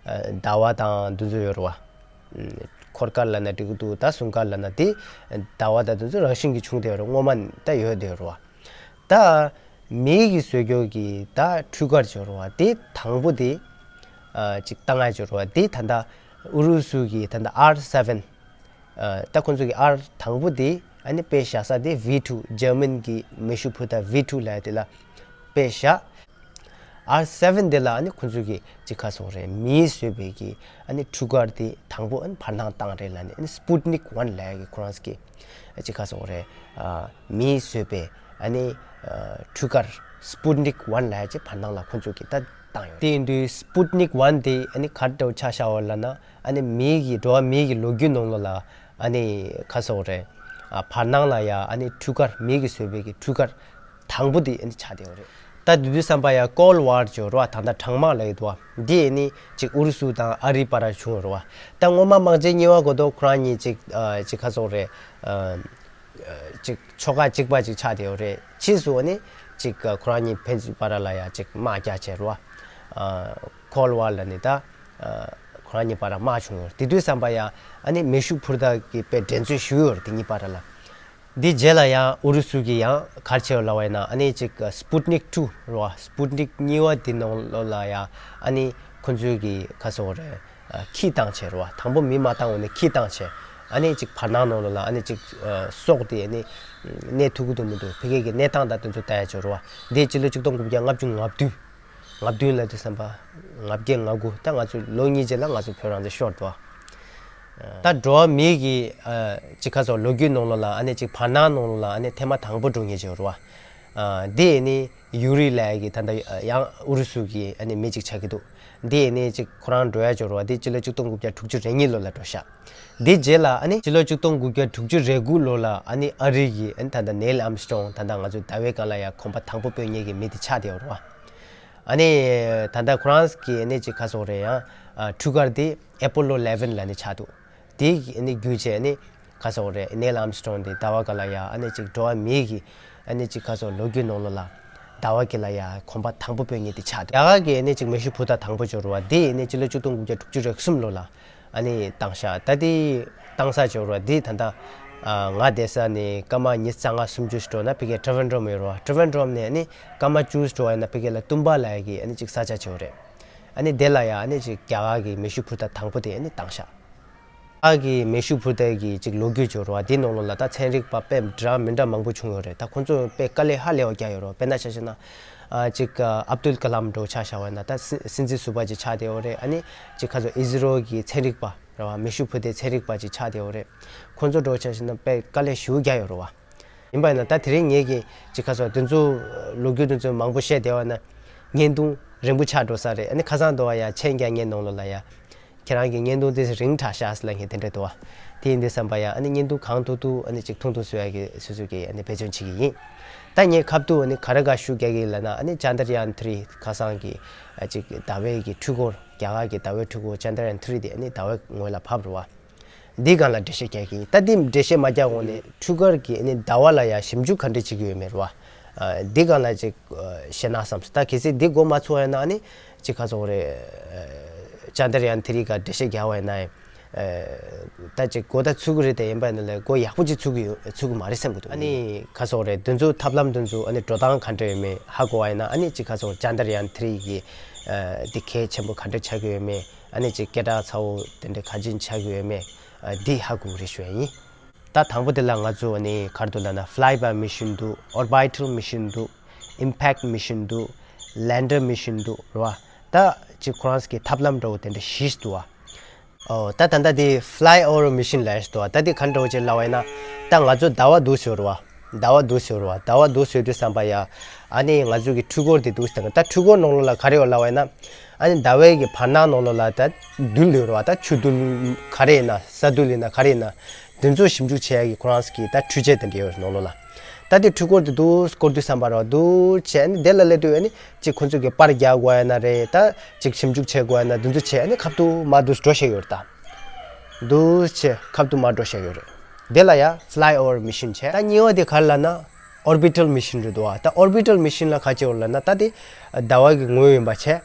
ཟླ་བ་དང་དེ་ཚོ་ཡོད་རེད་བ། འཁོར་སྐར་ལབ་ན་འགྲིག་གི་འདུག་ད་ཟུང་སྐར་ལབ་ན་དེ་ཟླ་བ་དང་དེ་ཚོ་རང་བཞིན་གྱིས་བྱུང་བསྡད་ཡོད་རེད། སྔོན་མ་ད་ཡོད་བསྡད་ཡོད་རེད་བ། ད་མི་གིས་བཟོས་ཀྱོག་གི་ད་འཕྲུལ་སྐར་ཅིག་ཡོད་རེད་བ། དེ་དང་པོ་དེ་ཨ། ཅིག་བཏང་ཡ་ཅིག་ཡོད་རེད་བ། དེ་ད་ལྟ་ཨུ་རུ་སུ་གི་ད་ལྟ་ཨར་སེ་ཝེན། ཨ། ད་ཁོང་ཚོ་གི་ཨར་དང་པོ་དེ་ཨ་ནི་དཔེ་བཞག་ས་དེ་ཝི་ཊུ། འཇར་མན་གི་མེ་ཤུགས་འཕུར་མདའ་ཝི་ཊུ་ལབ་ཡ་དེ་ལ་དཔེ་བཞག་ཨར་སེ་ཝེན་དེ་ལ་ཨ་ནི་ཁོང་ཚོ་གི་ཅིག་ག་ཟེར་དགོས་རེད། མིས་བཟོས་པའི་གི་ཨ་ནི་འཕྲུལ་སྐར་དེ་དང་པོ་ཨ་ནི་བར་སྣང་བཏང་རེད་ལབ་ནས་ཨ་ནི་སྤུ་ཊི་ནིག་ཝན་ལབ་ཡ་གི་ཁོ་རང་གི་ཅིག་ག་ཟེར་དགོས་རེད། ཨ། མིས་བཟོས་པའི་ཨ་ནི་ཨ། འཕྲུལ་སྐར་སྤུ་ཊི་ནིག་ཝན་ལབ་ཡ་ཅིག་བར་སྣང་ལ་ཁོང་ཚོ་གི་ད་བཏང་ཡོད། དེ་ཡིན་དུས་སྤུ་ཊི་ནིག་ཝན་དེ་ཨ་ནི་ག་འདྲ་བོ་ཆ་བཞག་པ་ལབ་ན། ཨ་ནི་མིའི་གི་འགྲོ་བ་མིའི་གི་ལོ་རྒྱུས་ནང་ལོགས་ལ་ཨ་ནི་ག་ཟེར་དགོས་རེད། ཨ། བར་སྣང་ལ་ཡ་ཨ་ནི་འཕྲུལ་སྐར། མིའི་གི་བཟོས་པའི་གི་འཕྲུལ་སྐར་དང་པོ་དེ་ཨ་ནི་ཆགས་བསྡད་ཡོད་རེད། ད་དེ་དུས་ཙམ་པ་ཡ་ཀོལ་ཌི་ཝར་ཅིག་ཡོད་རེད་བ། ད་ལྟ་གྲང་དམག་ལབ་ཡོད་དོ། འདི་ཨ་ནི་ཅིག་ཨུ་རུ་སུ་དང་ཨ་རིའི་བར་བྱུང་ཡོད་རེད་བ། ད་སྔོན་མ་དམག་ཆེན་གཉིས་པ་གོ་དོ་ཁོ་རང་གཉིས་ཅིག་ཨ། ཅིག་ག་ཟེར་དགོས་རེད། ཨ། ཅིག་ཕྱོགས་ཁག་གཅིག་པ་ཅིག་ཆགས་བསྡད་ཡོད་རེད། ཕྱིས་སུ་ཨ་ནི་ཅིག་ཁོ་རང་གཉིས་ཕན་ཚུན་བར་ལ་ཡ་ཅིག་དམག་རྒྱག་བྱས་རེད་བ། ཨ། ཀོལ་ཌི་ཝར་ལབ་ནས་ད་ཨ། ཁོ་རང་གཉིས་བར་དམག་བྱུང་ཡོད་རེད། དེ་དུས་ཙམ་པ་ཡ་ཨ་ནི་མེ་ཤུགས་འཕུར་མདའ་གི་དཔེ་འགྲན་རྩོད་ཞེ་པོ་ཡོད་རེད་དེ་གཉིས་བར་ལ། འདི་རྗེས་ལ་ཡང་ཨུ་རུ་སུ་གིས་ཡང་ག་རེ་བྱས་ཡོད་ལབ་པ་ཡིན་ན། ཨ་ནི་ཅིག་སྤུ་ཊི་ནིག་ཊུ་རེད་བ། སྤུ་ཊི་ནིག་གཉིས་པ་དེ་ནང་ལོགས་ལ་ཡ་ཨ་ནི་ཁོ་ཚོས་གི་ག་ཟེར་དགོས་རེད། ཨ། ཁྱི་བཏང་བྱས་རེད་བ། དང་པོ་མི་མ་བཏང་འོ་ནས་ཁྱི་བཏང་བྱས། ཨ་ནི་ཅིག་བར་སྣང་ནང་ལོགས་ལ་ཨ་ནི་ཅིག་ཨ། སྲོག་དེ་ཨ་ནི་གནས་ཐུབ་ཀྱི་འདུག་མི་འདུག་ཕ་གི་གི་གནས་སྟངས་དང་དེ་ཚོ་ལྟ་ཡ་བྱས་རེད་བ། འདི་སྤྱི་ལོ་ཆིག་སྟོང་དགུ་བརྒྱ་ལྔ་བཅུ་ང་བདུན། ང་བདུན་ལབ་དུས་ཙམ་པ། ང་བརྒྱད་ང་དགུ། ད་ང་ཚོ་ལོ་གཉིས་རྗེས་ལ་ང་ཚོ་བོད་རང་བཙན་ཤོར་འདུག་ད་འགྲོ་བ་མིའི་གི་ཨ། ཅིག་ག་ཟེར་དགོས། ལོ་རྒྱུས་ནང་ལོགས་ལ་ཨ་ནི་ཅིག་བར་སྣང་ནང་ལོགས་ལ་ཨ་ནི་ཐེངས་མ་དང་པོ་འགྲོ་མཁན་ཅིག་ཡོད་རེད་བ། ཨ། འདི་ཨ་ནི་ཡུ་རི་ལབ་ཡ་གི་ད་ལྟ་ཡང་ཨུ་རུ་སུ་གི་ཨ་ནི་མི་ཅིག་ཆགས་ཀྱི་འདུག་འདི་ཨ་ནི་ཅིག་ཁོ་རང་འགྲོ་ཡ་ཅིག་ཡོད་རེད་བ། འདི་སྤྱི་ལོ་ཆིག་སྟོང་དགུ་བརྒྱ་དྲུག་ཅུ་རེ་གཉིས་ལོ་ལ་འགྲོ་ཤག་འདི་རྗེས་ལ་ཨ་ནི་སྤྱི་ལོ་ཆིག་སྟོང་དགུ་བརྒྱ་དྲུག་ཅུ་རེ་དགུ་ལོ་ལ་ཨ་ནི་ཨ་རི་གི་ཨ་ནི་ད་ལྟ་ནེལ་ཨམ་སི་ཊོང་། ད་ལྟ་ང་ཚོ་ཟླ་བའི་སྒང་ལ་ཡ་གོམ་པ་དང་པོ་སྤོས་མཁན་གྱི་མི་དེ་ཆགས་བསྡད་ཡོད་རེད་བ། ཨ་ནི་ད་ལྟ་ཁོ་རང་གི་ཨ་ནི་ཅིག་ག་ཟེར་དགོས་རེད། ཡང་ཨ། འཕྲུལ་སྐར་དེ་ཨེ་པོ་ལོ་ཨི་ལེ་ཝེན་ལབ་ནས་ཆགས་འདུག་དེ་གི་ཨ་ནི་བརྒྱུད་བྱས་ཨ་ནི་ག་ཟེར་དགོས་རེད། ནེལ་ཨམ་སི་ཊོང་དེ་ཟླ་བ་སྒང་ལ་ཡ་ཨ་ནི་ཅིག་འགྲོ་བ་མིའི་གི་ཨ་ནི་ཅིག་ག་ཟེར་ལོ་རྒྱུས་ནང་ལོགས་ལ་ཟླ་བ་སྒང་ལ་ཡ་གོམ་པ་དང་པོ་སྤོས་མཁན་དེ་ཆགས་འདུག་རྒྱ་གར་གི་ཨ་ནི་ཅིག་མེ་ཤུགས་འཕུར་མདའ་དང་པོ་ཅིག་ཡོད་རེད་བ། དེ་ཨ་ནི་སྤྱི་ལོ་ཆིག་སྟོང་དགུ་བརྒྱ་དྲུག་ཅུ་རེ་གསུམ་ལོ་ལ་ཨ་ནི་བཏང་ཤག་ད་དེ་བཏང་ས་ཅིག་ཡོད་རེད་བ། དེ་ད་ལྟ་ཨ། ང་བསྡད་ས་ནས་སྐར་མ་ཉི་ཤུ་རྩ་ལྔ་སུམ་ཅུ་ཞིག་འགྲོ་ན་ཕ་གིའི་ཏྲི་བན་ཌམ་ཡོད་རེད་བ། ཏྲི་བན་ཌམ་ནས་ཨ་ནི་སྐར་མ་བཅུ་ཞིག་འགྲོ་བ་ཡིན་ན་ཕ་གི་ལ་ཏུམ་པ་ལབ་ཡ་གི་ཨ་ནི་ཅིག་ས་ཆ་ཅིག་ཡོད་རེད། ཨ་ནི་དེ་ལ་ཡ་ཨ་ནི་ཅིག་རྒྱ་གར་གི་མེ་ཤུགས་འཕུར་མདའ་དང་པོ་དེ་ཨ་ནི་བཏང་ཤག་རྒྱ་གར་གི་མེ་ཤུགས་འཕུར་མདའ་གི་ཅིག་ལོ་རྒྱུས་ཅིག་ཡོད་རེད་བ། དེ་ནང་ལོགས་ལ་ད་ཚན་རིག་པ་དཔེ་འདྲ་མི་འདྲ་མང་པོ་བྱུང་ཡོད་རེད། ད་ཁོང་ཚོས་དཔེ་དཀའ་ལས་ཧ་ལས་པ་རྒྱག་ཡོད་རེད་བ། དཔེར་ན་ཆ་བཞག་ན་ཨ། ཅིག་ཨ། ཨབ་དུལ་ཀ་ལམ་འདྲ་བོ་ཆ་བཞག་པ་ཡིན་ན་ད་སྲིད་སྲིད་འཛིན་ཟུར་པ་ཅིག་ཆགས་བསྡད་ཡོད་རེད། ཨ་ནི་ཅིག་ག་ཟེར་དགོས། ཨི་སི་རོ་གི་ཚན་རིག་པ་རེད་བ། མེ་ཤུགས་འཕུར་མདའི་ཚན་རིག་པ་ཅིག་ཆགས་བསྡད་ཡོད་རེད། ཁོང་ཚོ་འདྲ་བོ་ཆ་བཞག་ན་དཔེ་དཀའ་ལས་ཞེ་པོ་རྒྱག་ཡོད་རེད་བ། ཡིན་པ་ཡིན་ན་ད་དེ་རིང་ངེད་ཀྱིས་ཅིག་ག་ཟེར་དགོས། དེ་ཚོ་ལོ་རྒྱུས་དེ་ཚོ་མང་པོ་བཤད་བསྡད་པ་ན་བརྙན་ཐུང་རིང་པོ་ཆགས་འགྲོ་ས་རེད། ཨ་ནི་ཁ་སང་དུ་བ་ཡ་མཆན་རྒྱག་མཁན་ནང་ལོགས་ལ་ཡ། ཁྱེད་རང་གི་བརྙན་ཐུང་དེ་རིང་དྲགས་ཤག་ཟེར་ལབ་མཁན་དེ་འདྲ་འདུག་བ། དེ་ཡིན་དུས་ཙམ་པ་ཡ་ཨ་ནི་བརྙན་ཐུང་གང་ཐུབ་ཐུབ་ཨ་ནི་ཅིག་ཐུང་ཐུང་བཟོ་ཡ་གི་སོ་སོ་གི་ཨ་ནི་འབད་བརྩོན་བྱེད་ཀྱི་ཡིན། ད་ངས་ཁ་ཐུག་ཨ་ནི་ག་རེ་ག་ཞུ་རྒྱག་གི་ལབ་ན། ཨ་ནི་ཅན་དྲ་ཡཱན་ཐི་རི་ཁ་སང་གི་ཨ་ཅིག་ཟླ་བའི་གི་འཕྲུལ་འཁོར། རྒྱ་གར་གི་ཟླ་བའི་འཕྲུལ་འཁོར་ཅན་དྲ་ཡཱན་ཐི་རི་དེ་ཨ་ནི་ཟླ་བའི་ངོས་ལ་བབས་རེད་བ། འདི་སྒང་ལ་འགྲེལ་བཤད་རྒྱག་གི་ཡིན། ད་འདི་འགྲེལ་བཤད་མ་རྒྱག་གོང་ནས་འཕྲུལ་སྐར་གྱིས་ཨ་ནི་ཟླ་བ་ལ་ཡ་ཞིབ་འཇུག་ག་འདྲ་བྱེད་ཀྱི་ཡོད་མེད་རེད་བ། ཨ། འདི་སྒང་ལ་ཅིག་ཨ། བཤད་ན་བསམ་སོང་། ད་གལ་སྲིད་འདི་མགོ་མ་ཚོས་པ་ཡིན་ན་ཨ་ནི་ཅིག་ག་ཟེར་དགོས་རེད། ཨ། ཅན་དྲ་ཡན་ཐི་རི་ག་འགྲེལ་བཤད་རྒྱག་པ་ཡིན་ན་ཡང་། ད་ཅིག་གོ་ད་ཚུགས་ཀྱི་རེད་དེ། ཡིན་པ་ཡིན་ན་ལས་གོ་ཡག་པོ་ཅིག་ཚུགས་ཀྱི་ཡོད་ཚུགས་ཀྱི་མ་རེད་བསམ་གྱི་འདུག་ཨ་ནི་ག་སོག་རེད། དེ་ཚོ་ཐབས་ལམ་དེ་ཚོ་ཨ་ནི་འགྲོ་སྟངས་ག་འདྲ་ཡོད་མེད་ཧ་གོ་བ་ཡིན་ན། ཨ་ནི་ཅིག་ག་སོག་ཅན་དྲ་ཡན་ཐི་རི་གི་འདི་གལ་ཆེན་པོ་ག་འདྲ་ཆགས་ཀྱི་ཡོད་མེད། ཨ་ནི་ཅིག་སྐད་གྲགས་ཚ་བོ་དེ་འདྲ་ག་ཅིན་ཆགས་ཀྱི་ཡོད་མེད། འདི་ཧ་གོ་གི་རེད་ཞུ་ཡ་ཡིན། ད་དང་པོ་དེ་ལ་ང་ཚོ་ནི་ག་རེ་འདུག་ལབ་ན། flyby mission འདུག orbital mission འདུག impact mission འདུག lander mission འདུག་རེད་བ། ད་ཅིག་ཁོ་རང་གི་ཐབས་ལམ་འདྲ་བོ་དེ་འདྲ་བཞི་འདུག་བ། ཨོ་ད་ད་ལྟ་དེ་fly over mission ལབ་ཡ་ཞིག་འདུག་བ། ད་དེ་ག་འདྲ་བོ་ཅིག་ལབ་པ་ཡིན་ན། ད་ང་ཚོ་ཟླ་བ་འདུག་ཟེར་བ། ཟླ་བ་འདུག་ཟེར་བ། ཟླ་བ་འདུག་ཟེར་དུས་ཙམ་པ་ཡ། ཨ་ནི་ང་ཚོ་གི་འཕྲུལ་འཁོར་དེ་འདུག་ཟེར། ད་འཕྲུལ་འཁོར་ནང་ལོགས་ལ་ག་རེ་ཡོད་ལབ་པ་ཡིན་ན། ཨ་ནི་ཟླ་བའི་གི་བར་སྣང་ནང་ལོགས་ལ་ད་རྡུལ་ཡོད་རེད་བ། ད་ཆུ་རྡུལ་ག་རེ་ཡིན་ན། ས་རྡུལ་ཡིན་ན་ག་རེ་ཡིན་ན། དེ་ཚོ་ཞིབ་འཇུག་བྱེད་ཡ་གི་ཁོ་རང་གི་ད་འཕྲུལ་ཆས་དེ་འདྲ་ཡོད་རེད་ནང་ལོགས་ལ། ད་དེ་འཕྲུལ་འཁོར་དེ་འདུག་སྐོར་དུས་ཙམ་པ་རེད་བ། འདུག་བྱས་ཨ་ནི་དེ་ལ་སླེབས་དུས་ཨ་ནི་ཅིག་ཁོ་ཚོ་གི་པར་རྒྱག་དགོས་ཡ་ན་རེད། ད་ཅིག་ཞིབ་འཇུག་བྱེད་དགོས་ཡ་ན་དེ་ཚོ་བྱས་ཨ་ནི་ཁ་ཐུག་མར་འདུག་འགྲོ་བཞག་ཡོད་རེད་ད། འདུག་བྱས་ཁ་ཐུག་མར་འགྲོ་བཞག་ཡོད་རེད། དེ་ལ་ཡ་fly over mission བྱས། ད་གཉིས་པ་དེ་ག་རེ་ལབ་ན། orbital mission རེད་འདུག་བ། ད་orbital mission ལ་ག་ཅི་ཡོད་ལབ་ན། ད་དེ་ཟླ་བ་གི་ངོས་ཡིན་པ་བྱས།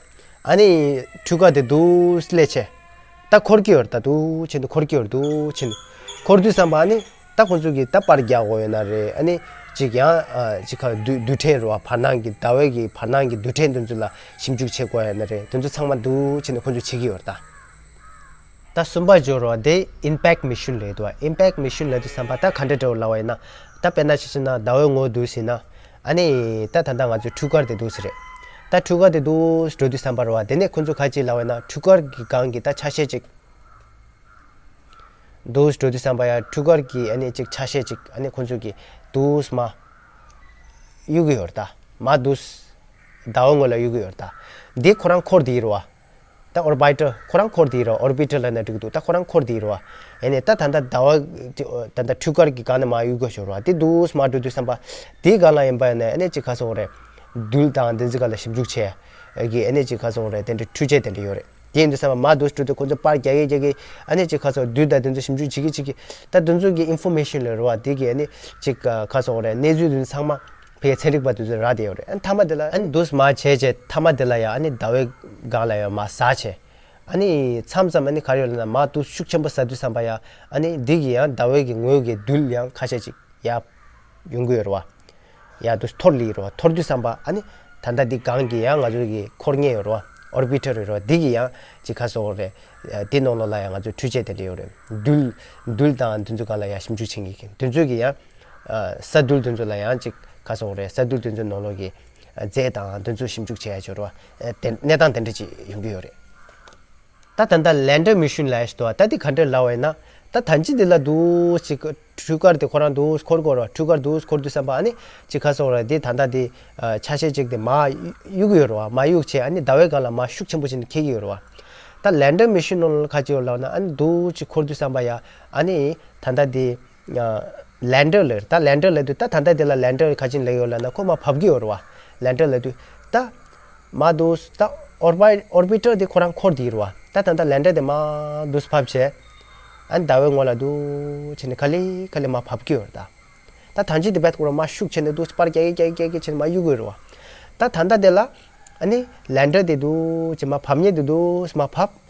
ཨ་ནི་འཕྲུལ་ཁ་དེ་འདུག་སླེབས་བྱས། ད་འཁོར་གྱི་ཡོད་རེད། ད་འདུག་བྱས་འདུག་འཁོར་གྱི་ཡོད་རེད། འདུག་བྱས་འདུག་འཁོར་དུས་ཙམ་པ་ཨ་ནི་ད་ཁོང་ཚོ་གི་ད་པར་རྒྱག་དགོས་ཡོད་ན་རེད། ཨ་ནི་ཅིག་ཡང་ཨ་ཅིག་ཁ་རྡུལ་རྡུལ་ཕྲན་རེད་བ། བར་སྣང་གི་ཟླ་བའི་གི་བར་སྣང་གི་རྡུལ་ཕྲན་དེ་ཚོ་ལ་ཞིབ་འཇུག་བྱེད་དགོས་ཡོད་ན་རེད། དེ་ཚོ་ཚང་མ་འདུག་བྱས་ནས་ཁོང་ཚོ་བྱེད་ཀྱི་ཡོད་རེད་ད། ད་གསུམ་པ་འབྱོར་བ་དེ་impact mission ལབ་འདུག་བ། impact mission ལབ་དུས་ཙམ་པ་ད་ག་འདྲ་འདྲ་བོ་ལབ་པ་ཡིན་ན། ད་དཔེར་ན་ཆ་བཞག་ན་ཟླ་བའི་ངོས་འདུག་ཟེར་ན། ཨ་ནི་ད་ད་ལྟ་ང་ཚོའི་འཕྲུལ་ཁ་དེ་འདུག་ཟེར་རེད། ད་འཕྲུལ་ཁ་དེ་འདུག་འགྲོ་དུས་ཙམ་པ་རེད་བ། དེ་ནས་ཁོ་ཚོ་ག་ཅི་ལབ་པ་ཡིན་ན། འཕྲུལ་ཁ་གི་སྒང་གི་ད་ཆ་ཤས་ཅིག་འདུག་འགྲོ་དུས་ཙམ་པ་ཡ། འཕྲུལ་ཁ་གི་ཨ་ནི་ཅིག་ཆ་ཤས་ཅིག་ཨ་ནི་ཁོ་ཚོ་གི་འདུག་མར་གཡུག་གི་ཡོད་རེད་ད། མར་འདུག་ཟླ་བའི་ངོས་ལ་གཡུག་གི་ཡོད་རེད་ད། འདི་ཁོ་རང་འཁོར་དེ་ཡིན་རེད་བ། ད་orbital ཁོ་རང་འཁོར་དེ་རེད། orbital ལབ་ན་འགྲིག་གི་འདུག་ད་ཁོ་རང་འཁོར་དེ་རེད་བ། ཨ་ནི་ད་ད་ལྟ་ཟླ་བ་ད་ལྟ་འཕྲུལ་ཁ་གི་སྒང་ནས་མར་གཡུག་དགོས་ཤོར་བ། དེ་འདུག་མར་འགྲོ་དུས་ཙམ་པ་དེའི་སྒང་ལ་ཡིན་པ་ཡིན་ན་ཨ་ནི་ཅིག་ག་སོང་རེད། རྡུལ་དང་དེ་ཚོའི་སྒང་ལ་ཞིབ་འཇུག་བྱས་ཀྱི་ཨ་ནི་ཅིག་ག་སོང་རེད། དེ་འདྲའི་འཕྲུལ་ཆས་དེ་འདྲ་ཡོད་རེད། དེ་ཡིན་དུས་ཙམ་པ་མར་འདུག་འགྲོ་དུས་ཁོ་ཚོ་པར་རྒྱག་གི་རྒྱག་གི་ཨ་ནི་ཅིག་ག་སོང་རྡུལ་དང་དེ་ཚོ་ཞིབ་འཇུག་བྱེད་ཀྱི་བྱེད་ཀྱི་ད་དེ་ཚོ་གི་information ལབ་རེད་བ། དེ་གི་ཨ་ནི་ཅིག་ག་སོང་རེད། གནས་ཚུལ་དེ་ཚོ་ཚང་མ། ཕ་གིའི་ཚན་རིག་པ་དེ་ཚོས་རག་བསྡད་ཡོད་རེད། ཨ་ནི་མཐའ་མ་དེ་ལ་ཨ་ནི་འདུག་མར་བྱས་བྱས་མཐའ་མ་དེ་ལ་ཡང་ཨ་ནི་ཟླ་བའི་སྒང་ལ་ཡང་མར་ཟག་བྱས། ཨ་ནི་མཚམས་མཚམས་ཨ་ནི་ག་རེ་ཡོད་ལབ་ན། མར་འདུག་ཤུགས་ཆེན་པོ་ཟག་དུས་ཙམ་པ་ཡ། ཨ་ནི་འདི་གི་ཡང་ཟླ་བའི་གི་ངོས་ཀྱི་རྡུལ་ཡང་ཁ་ཤས་ཅིག་ཡར་ཡོང་གི་ཡོད་རེད་བ། ཡར་འདུག་འཐོར་ལི་རེད་བ། འཐོར་དུས་ཙམ་པ་ཨ་ནི་ད་ལྟ་འདི་སྒང་གི་ཡང་ང་ཚོ་གི་འཁོར་མཁན་ཡོད་རེད་བ། orbiter ཡོད་རེད་བ། འདི་གི་ཡང་ཅིག་ག་སོང་རེད། དེ་ནང་ལོགས་ལ་ཡང་ང་ཚོ་འཕྲུལ་ཆས་དེ་འདྲ་ཡོད་རེད། རྡུལ་རྡུལ་དང་དེ་ཚོ་སྒང་ལ་ཡང་ཞིབ་འཇུག་བྱེད་མཁན་གྱི་དེ་ཚོ་གི་ཡང་། ས་རྡུལ་དེ་ཚོ་ལ་ཡང་ཅིག་ག་སོང་རེད། ས་རྡུལ་དེ་ཚོའི་ནང་ལོགས་ཀྱི་རྫས་དང་དེ་ཚོ་ཞིབ་འཇུག་བྱེད་ཡ་ཅིག་ཡོད་རེད་བ། དེ་གནས་སྟངས་དེ་འདྲ་ཅིག་ཡོང་གི་ཡོད་རེད། ད་ད་ལྟ་lander mission ལབ་ཡ་ཞིག་འདུག་བ། ད་དེ་ག་འདྲ་ལབ་པ་ཡིན་ན། ད་ད་ཅི་འདི་ལ་འདུག་ཅིག་འཕྲུལ་ཁ་དེ་ཁོ་རང་འདུག་འཁོར་དགོས་རེད་བ། འཕྲུལ་ཁ་འདུག་འཁོར་དུས་ཙམ་པ་ཨ་ནི་ཅིག་ག་སོང་རེད། དེ་ད་ལྟ་དེ་ཆ་ཤས་ཅིག་དེ་མར་གཡུག་གི་ཡོད་རེད་བ། མར་གཡུག་བྱས་ཨ་ནི་ཟླ་བའི་སྒང་ལ་མར་ཤུགས་ཆེན་པོ་བྱས་ནས་འཁྱེར་གྱི་ཡོད་རེད་བ། ད་lander mission ནང་ལ་ག་ཅི་ཡོད་ལབ་ན། ཨ་ནི་འདུག་ཅིག་འཁོར་དུས་ཙམ་པ་ཡ། ཨ་ནི་ད་ལྟ་དེ། lander ལབ་རེད། ད་lander ལབ་དུས་ད་ད་ལྟ་དེ་ལ་lander ག་ཅི་ལབ་ཡོད་ལབ་ན། ཁོ་མར་བབས་ཀྱི་ཡོད་རེད་བ། lander ལབ་དུས་ད་མར་འདུག་ད་orbi- orbiter དེ་ཁོ་རང་འཁོར་དེ་ཡིན་རེད་བ། ད་ད་ལྟ་lander དེ་མར་འདུག་བབས་བྱས། ཨ་ནི་ཟླ་བའི་ངོས་ལ་འདུག་བྱས་ནས་ག་ལེ་ག་ལེ་མར་བབས་ཀྱི་ཡོད་རེད་ད། ད་ད་ཅི་དེ་བད་ཁོ་རང་མར་ཤུགས་ཆེ་ནས་འདུག་པར་རྒྱག་གི་རྒྱག་གི་རྒྱག་གི་བྱས་ནས་མར་གཡུག་གི་ཡོད་རེད་བ། ད་ད་ལྟ་དེ་ལ་ཨ་ནི་lander དེ་འདུག་བྱས་མར་བབས་མཁན་དེ་འདུག་མར་བབས།